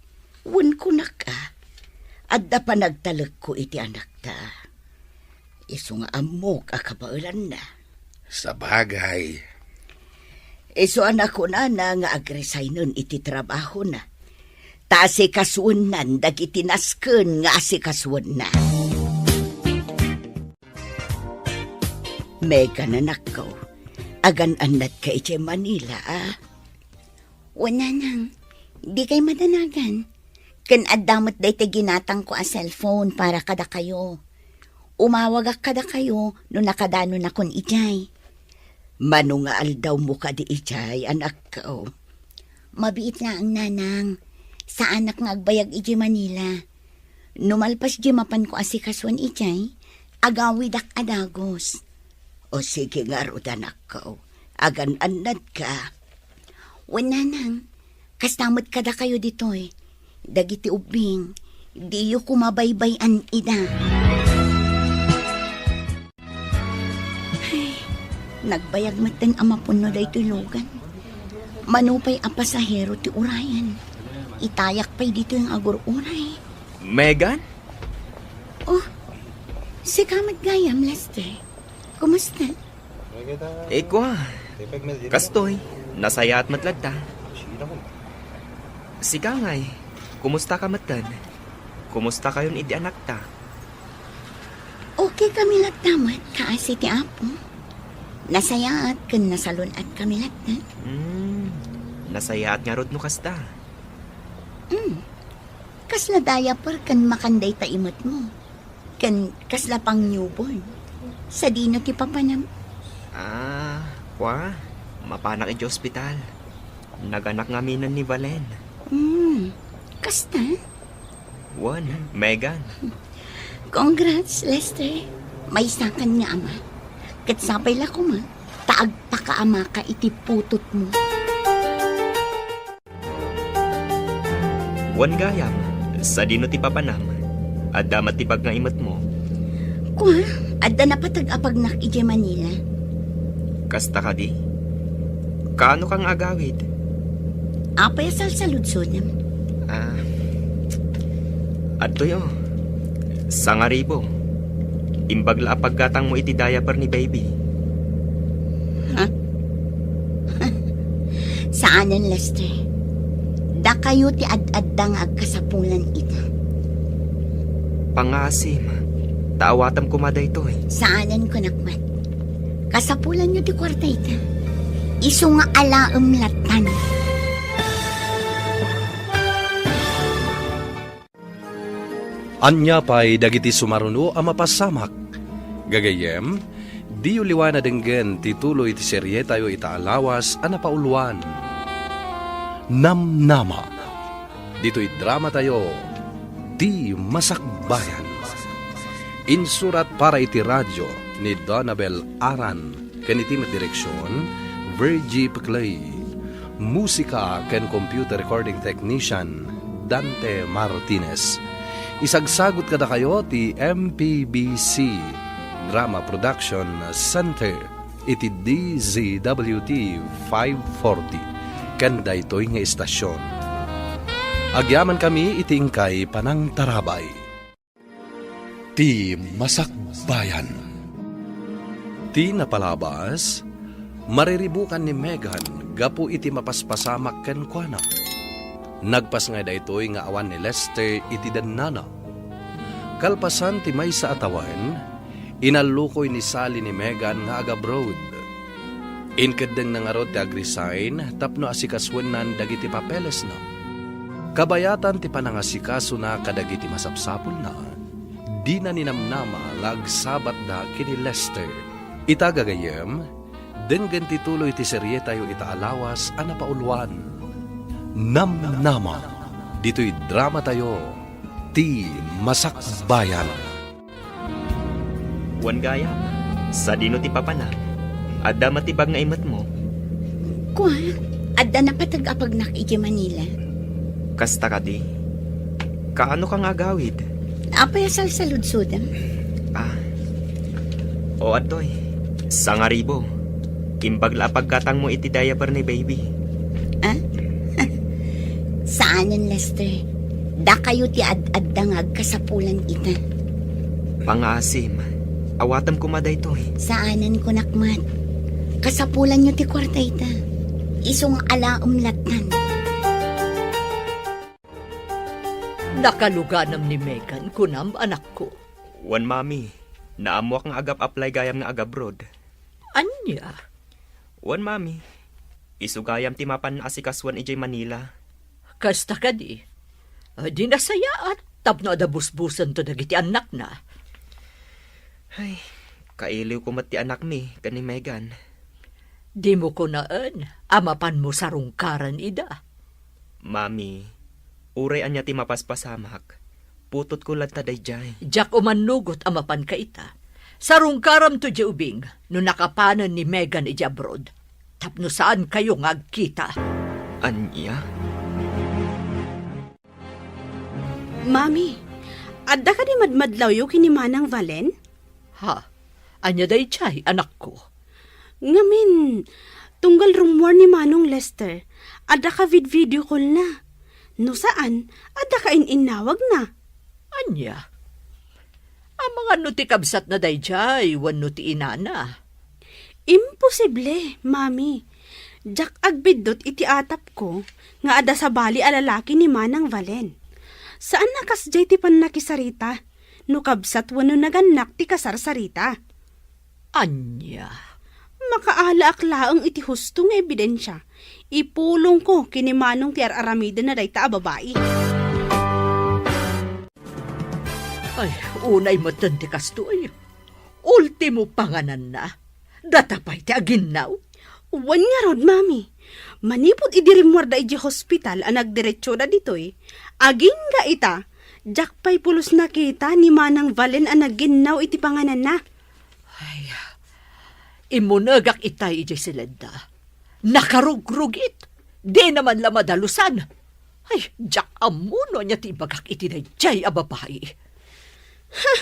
Wen, kunak a, adda panagtalekko iti anakta. Isu nga ammok a kabaelanna. Sabagay. Isu a nakunana nga agresignen iti trabahona. Ta asikasuennan dagiti nasken nga asikasuenna. Megan, anakko, Agan-annadka idiay Manila, a? Wen, nanang, dikay madanagan. Ken adda met daytoy ginatangko a cellphone para kadakayo. Umawagak kadakayo no nakadanonakon idiay. Mano nga aldawmo kadi idiay, anakko? Mabiit laeng, nanang. Saanak nga agbayag idiay Manila. No malpas diay mapanko asikasuen idiay, agawidak a dagus. O sige ngarud, anakko, agan-annadka. Wen, nanang, kasta met kadakayo ditoy. Dagiti ubbing, diyo koma baybay-an ida. Ay, nagbayag metten a mapunno daytoy lugan. Mano pay a pasahero ti urayen? Itayak pay ditoy nga agur-uray. Megan? Oh, sika met gayam, Lester. Kumusta? Ikwa, kastoy, nasayaat met latta. Sika ngay, kumusta ka metten? Kumusta kayon idi anakta? Okay kami latta met, kaasi ti Apo. Nasayaat ken nasalun-at kami latta. Hmm, nasayaat ngarud no kasta. Hmm. Kasla diaper ken makan dayta imetmo? Ken kasla pang newborn? Sadino ti papanam? Ah, kwa, mapanak iti ospital. Naganak ngaminen ni Valen. Hmm, kasta? Wen, Megan. Congrats, Lester. Maysakan nga ama. Ket sapay la koma, ta agpakaamaka iti putotmo. Wen gayam, sadino ti papanam? Adda met ti pagngaimetmo? Kua, adda napateg a pagnak idiay Manila. Kasta kadi? Kaano ka nga agawid? Apay a salsaludsodem? Ah, adtoy, oh. Sangaribo. Imbag la a paggatangmo iti diaper ni baby. Ha? Saanen, Lester. Dakayo ti ad-adda nga agkasapulan ita. Pangaasim, ta awatem koma daytoy. Saanen, kunak met. Kasapulanyo ti kuarta ita. Isu nga alaem lattan. Ania pay dagiti sumaruno a mapasamak? Gagayyem, diyo liwan a denggen ti tuloy ti serietayo ita a lawas a napauluan, Namnama. Ditoy dramatayo, Ti Masakbayan. Insurat para iti radio ni Donabel Aran. Ken iti met direksion, Virgie Peclay. Musika ken computer recording technician, Dante Martinez. Isagsagut kadakayo ti M P B C Drama Production Center iti D Z W T five forty ken daytoy nga istasyon. Agyamankami iti inkay panangtarabay. Ti Masakbayan. Ti napalabas, mariribukan ni Megan gapu iti mapaspasamak kenkuana. Nagpas ngay daytoy nga awan ni Lester iti dennana. Kalpasan ti maysa a tawen, inallukoy ni Sally ni Megan nga agabroad. Inkeddengna ngarud ti agresign tapno asikasuennan dagiti papelesna. Kabayatan ti panangasikasona kadagiti masapsapulna, dina ninamnama nga agsabatda ken ni Lester. Ita gagayyem, denggen ti tuloy ti serietayo ita a lawas a napauluan, Namnama, ditoy dramatayo, Ti Masakbayan. Wen gayam, sadino ti papanam? Adda met ti pagngaimetmo? Kua, adda napateg a pagnak idiay Manila. Kasta kadi? Kaano ka nga agawid? Apay a salsaludsodem? Ah. O, adtoy. Sangaribo. Imbag la a paggatangmo iti diaper ni baby. Ah? Saanen, Lester. Dakayo ti ad-adda nga agkasapulan ita. Pangaasim, awatem koma daytoy. Saanen, kunak met. Kasapulanyo ti kuarta ita. Isu nga alaem lattan. Nakaluganam ni Megan, kunam, anakko? Wen, Mami. Naammoak nga agap-apply gayam nga agabroad. Ania? Wen, Mami. Isu gayam ti mapan asikasuan idiay Manila. Kasta kadi, di nasayaat tapno adda busbusento dagiti annakna. Ay, kailiwko met ti anakmi ken ni Megan. Dimo kunaen a mapanmo sarungkaran ida. Mami, uray ania ti mapaspasamak, putotko latta daydiay. Diak umannugot a mapanka ita. Sarungkaramto idiay ubing no nakapanen ni Megan idiay abroad, tapno saankayo nga agkita. Ania? Mami, adda kadi madmadlawyo ken ni Manang Valen? Ha? Ania daydiay, anakko? Ngamin, tunggal rummuar ni Manong Lester, adda ka vid-video call na. No saan, adda ka in-innawag na. Ania? Amangan no ti kabsatna daydiay wenno ti inana? Imposible, Mami. Diak agbiddut iti atapko nga adda sabali a lalaki ni Manang Valen. Saan a kasdiay ti pannakisarita, no kabsat wenno nagannak ti kasarsarita. Ania? Makaalaak laeng iti husto nga ebidensia. Ipulongko ken ni Manong ti ar-aramidenna dayta a babai. Ay, unay metten ti kastoy. Ultimo pangananna. Data pay ti aginnaw. Wen ngarud, Mami. Manipud idi rimmuarda idiay hospital a nagdiretsoda ditoy, agingga ita, diak pay pulos nakita ni Manang Valen a nagginnaw iti pangananna. Ay, immunegak itay idiay siledda. Nakarugrugit. Dina man la madalusan. Ay, diak ammo no ania ti ibagak iti daydiay a babai. Ha,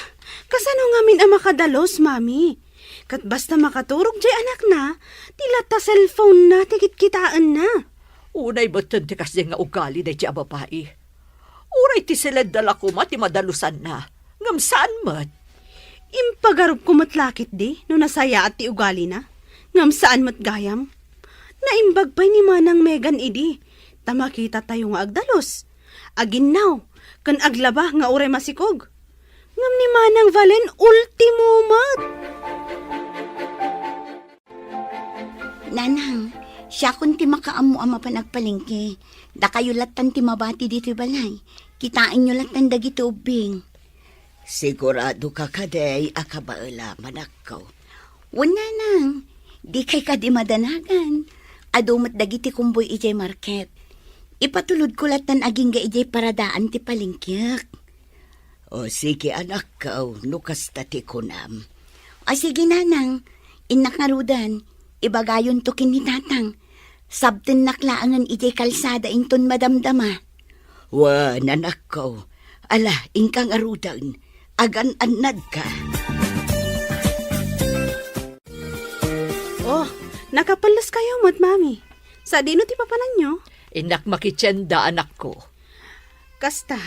kasano ngamin a makadalus, Mami? Ket basta makaturog diay anakna, ti latta cellphone-na ti kitkitaenna. Unay metten ti kasdiay nga ugali daydiay a babai. Uray ti siledda la koma ti madalusanna, ngem saan met. Impagarupko met la ketdi no nasayaat ti ugalina, ngem saan met gayam. Naimbag pay ni Manang Megan idi, ta makitatayo nga agdalus, aginnaw, ken aglaba nga uray masikog. Ngem ni Manang Valen, ultimo met. Nanang, siakon ti makaammo a mapan agpalengke. Dakayo lattan ti mabati ditoy balay. Kitaenyo lattan dagiti ubbing. Siguradoka kadi a kabaelam, anakko? Wen, nanang, dikay kadi madanagan. Adu met dagiti kumboy idiay market. Ipatulodko lattan agingga idiay paradaan ti palengkek. O, sige, anakko, no kasta ti kunam. O, sige, nanang. Innak ngaruden, ibagayonto ken ni tatang. Sabtennak laengen idiay kalsada inton madamdama. Wen, anakko. Ala, inka ngaruden. Agan-annadka. Oh, nakapelleskayo met, Mami. Sadino ti papananyo? Innak makitienda, anakko. Kasta?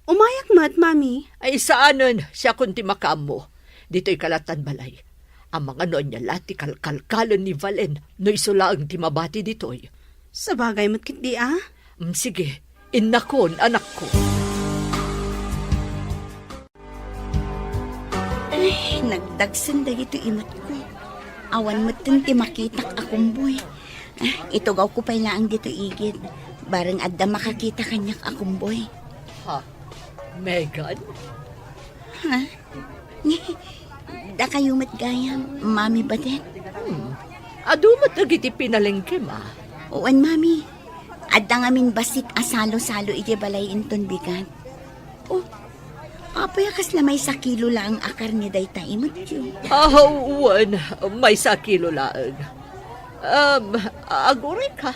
Umayak met, Mami. Ay, saanen, siakon ti makaammo. Ditoy ka lattan balay. Amangan no ania la ti kalkalkalen ni Valen no isu laeng ti mabati ditoy. Sabagay met ketdi, a? Mm, sige, innakon, anakko. Ay, nagdagsen dagitoy imatko. Awan metten ti makitak a kumboy. Ah, itugawko pay laeng ditoy igid. Bareng adda makakita kaniak a kumboy. Ha? Megan? Ha? Dakayo met gayam, Mami Badet? Hmm. Adu met dagiti pinalengkem, a? Wen, Mami. Adda ngamin bassit a salo-salo idiay balay inton bigat. Oh, apay a kasla maysa kilo laeng a karne dayta imatyo? Ah, wen, maysa a kilo laeng. Um, aguray ka.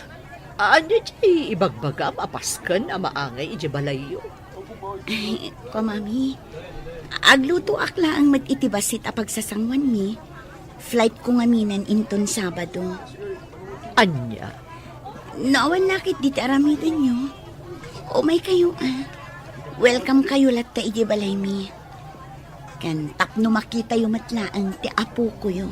Ania ti ibagbagam a pasken a maangay idiay balayyo? Ay, ko, Mami, aglutoak laeng met iti bassit a pagsasanguanmi. Flightko ngaminen inton Sabado. Ania? No awan la ketdi ti aramidenyo, umaykayo, a. Welcome kayo latta idiay balaymi. Ken tapno makitayo met laeng ti apokoyo.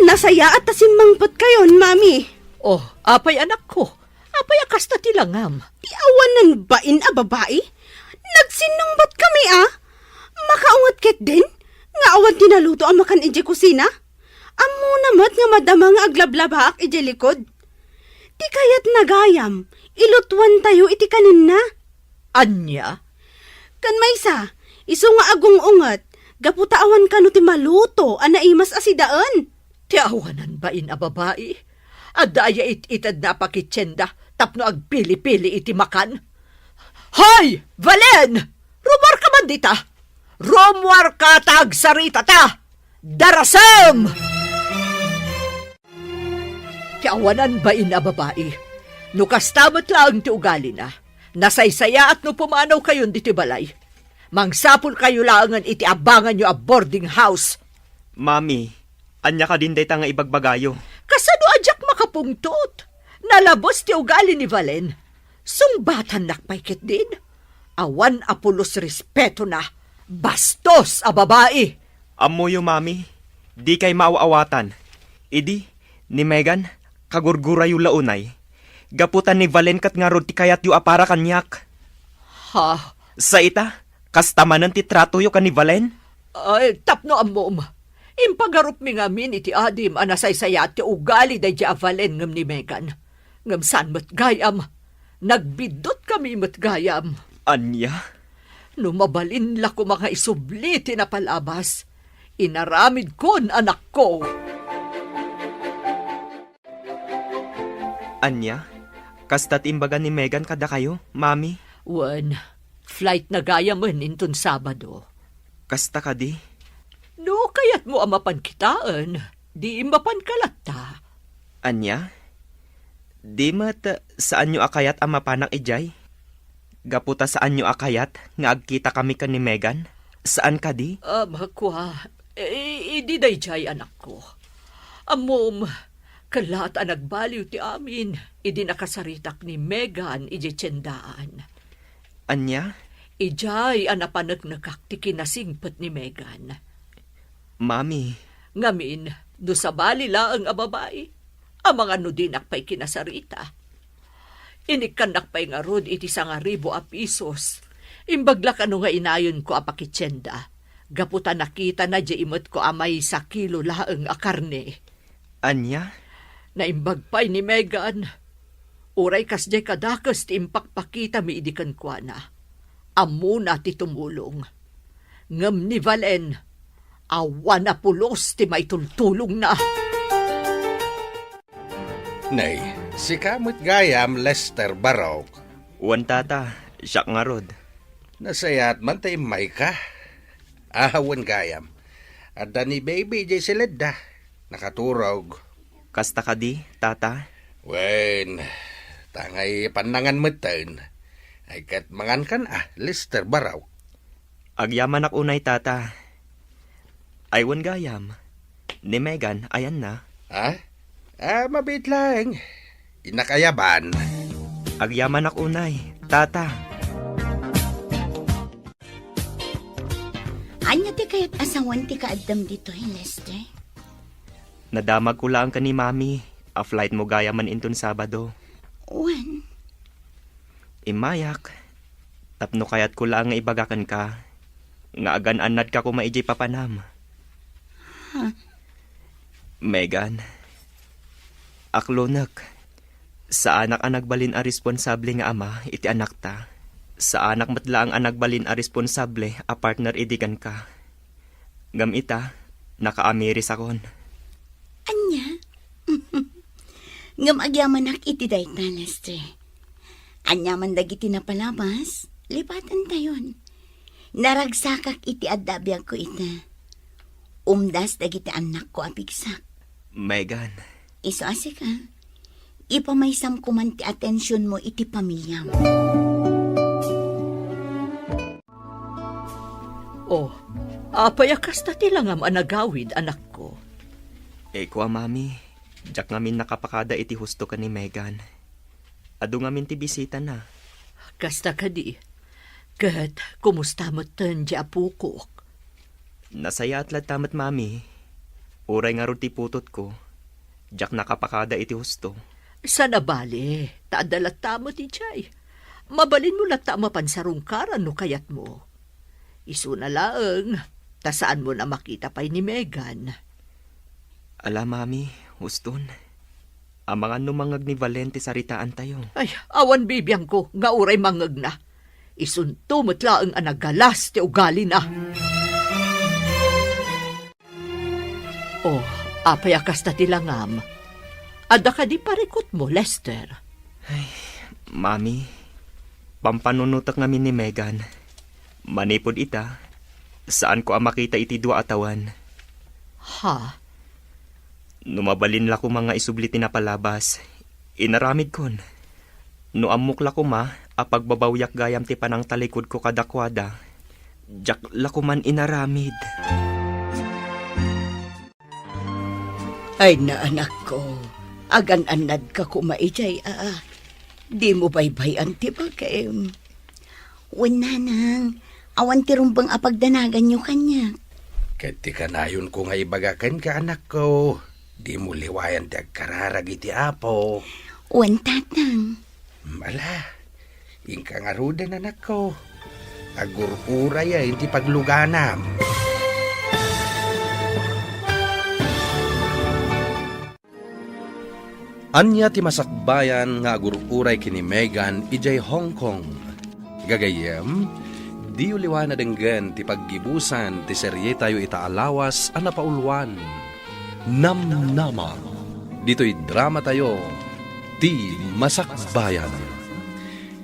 Nasayaat ta simmangpetkayon, Mami. Oh, apay, anakko? Apay a kasta ti langam? Ti awanen bain a babai? Nagsinnungbatkami, a. Makaunget ketdin nga awan Ti naluto a makan idiay kusina? Ammona met nga madama nga aglablabaak idiay likod. Ti kayatna gayam, ilutuantayo iti kaninna. Ania? Ken maysa, isu nga agung-unget, gapu ta awan kano ti maluto a naimas a sidaen. Ti awanan bain a babai, adda aya it-itedna a pakitienda tapno agpili-pili iti makan? Hoy, Valen! Rumuarka man dita! Rumuarka ta agsaritata! Darasem! Ti awanan bain a babai, no kasta met laeng ti ugalina, nasaysayaat no pumanawkayon ditoy balay. Mangsapulkayo laengen iti abanganyo a boarding house. Mami, ania kadin dayta nga ibagbagayo? Kasano a diak makapungtot? Nalabes ti ugali ni Valen. Sungbatannak pay ketdin. Awan a pulos respetona. Bastos a babai! Ammoyo, Mami, dikay maaw-awatan. Idi, ni Megan, kagurgurayo la unay. Gapu ta ni Valen ket ngarud ti kayatyo a para kaniak. Ha? Sa ita, kasta manen ti tratoyo ken ni Valen? Ay, tapno ammom. Impagarupmi ngamin iti adim a nasaysayaat ti ugali daydiay a Valen ngem ni Megan. Ngem saan met gayam. Nagbiddutkami met gayam. Ania? No mabalin la koma nga isubli ti napalabas, inaramidkon, anakko. Ania? Kasta ti imbaga ni Megan kadakayo, Mami? Wen, flight na gayamen inton Sabado. Kasta kadi? No kayatmo a mapan kitaen, di mapanka latta. Ania? Di met saanyo a kayat a mapanak idiay? Gapu ta saanyo a kayat nga agkitakami ken ni Megan? Saan kadi? Ah, makua, i-, idi daydiay, anakko. Ammom, kellaat a nagbaliw ti amin idi nakasaritak ni Megan idiay tiendaan. Ania? Idiay a napaneknekak ti kinasingpet ni Megan. Mami. Ngamin, no sabali laeng a babai, amangan no dinak pay kinasarita. Inikkannak pay ngarud iti sangaribu a pisos. Imbag la kano nga inayonko a pakitienda, gapu ta nakitana diay imetko a maysa kilo laeng a karne. Ania? Naimbag pay ni Megan. Uray kasdiay kadakes ti impakpakitami idi kenkuana. Ammona ti tumulong. Ngem ni Valen, awan a pulos ti maitultulongna. Nay, sika met gayam, Lester Barok. Wen, Tata, siak ngarud. Nasayaat man ta immayka. Awan gayam. Adda ni Baby idiay siledda. Nakaturog. Kasta kadi, Tata? Wen, tangay pannangan metten. Ay ket mangankan a, Lester Barok. Agyamanak unay, Tata. Ay wen gayam. Ni Megan, ayanna? Ha? Ah, mabiit laeng. Innak ayaban. Agyamanak unay, Tata. Ania ti kayat a sawen ti kaaddam ditoy, Lester? Nadamagko laeng ken ni Mami a flight mo gayamen inton Sabado. Wen? Immayak, tapno kayatko laeng nga ibaga kenka nga agan-annadka koma idiay papanam. Ha? Megan, aklonek. Saanak a nagbalin a responsable nga ama iti anakta. Saanak met laeng a nagbalin a responsable a partner idi kenka. Ngem ita, nakaamirisakon. Ania? Ngem agyamanak iti dayta, Lester. Aniaman dagiti napalabas, lipatantayon. Naragsakak iti adda a biagko ita. Umdas dagiti annakko a pigsak. Megan. Isu a sika, ipamaysam koman ti atensionmo iti pamiliam. Oh, apay a kasta ti langam a nagawid, anakko? Eko a, Mami, diak ngamin nakapakada iti husto ken ni Megan. Adu ngamin ti bisitana. Kasta kadi. Ket kumusta metten ti apokok? Nasayaat latta met, Mami. Uray ngarud ti putotko, diak nakapakada iti husto. Saan a bale, ta adda latta met idiay. Mabalinmo latta a mapan sarungkaran no kayatmo. Isuna laeng, ta saanmon a makita pay ni Megan. Ala, Mami, huston. Amangan no mangngeg ni Valen ti saritaantayo. Ay, awan bibiangko nga uray mangngegna. Isunto met laeng a nagalas ti ugalina. Oh, apay a kasta ti langam? Adda kadi parikutmo, Lester? Ay, Mami, pampanunotek ngamin ni Megan. Manipud ita, saanko a makita iti dua a tawen. Ha? No mabalin la koma nga isubli ti napalabas, inaramidkon. No ammok la koma a pagbabawyak gayam ti panangtalikudko kadakuada, diak la koman inaramid. Ay, naanakko, agan-annadka koma idiay, a, a. Dimo baybay-an ti bagim. Wen, nanang, awan ti rumbeng a pagdanaganyo kaniak. Ket ti kanayonko nga ibaga kenka, anakko, dimo liwayan ti agkararag iti Apo. Wen, tatang. Ala, inka ngaruden, anakko. Agur-urayen ti pagluganam. Ania ti masakbayan nga agur-uray ken ni Megan idiay Hong Kong? Gagayyem, diyo liwan a denggen ti paggibusan ti serietayo ita a lawas a napauluan, Namnama. Ditoy dramatayo, Ti Masakbayan.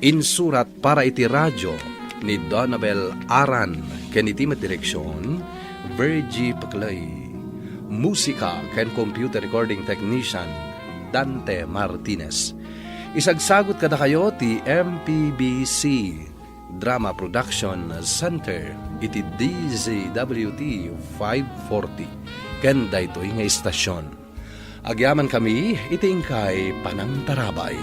Insurat para iti radio ni Donabel Aran ken iti met direksion, Virgie Peclay. Musika ken computer recording technician, Dante Martinez. Isagsagut kadakayo ti M P B C Drama Production Center iti D Z W T five forty ken daytoy nga istasion. Agyamankami iti inkay panangtarabay.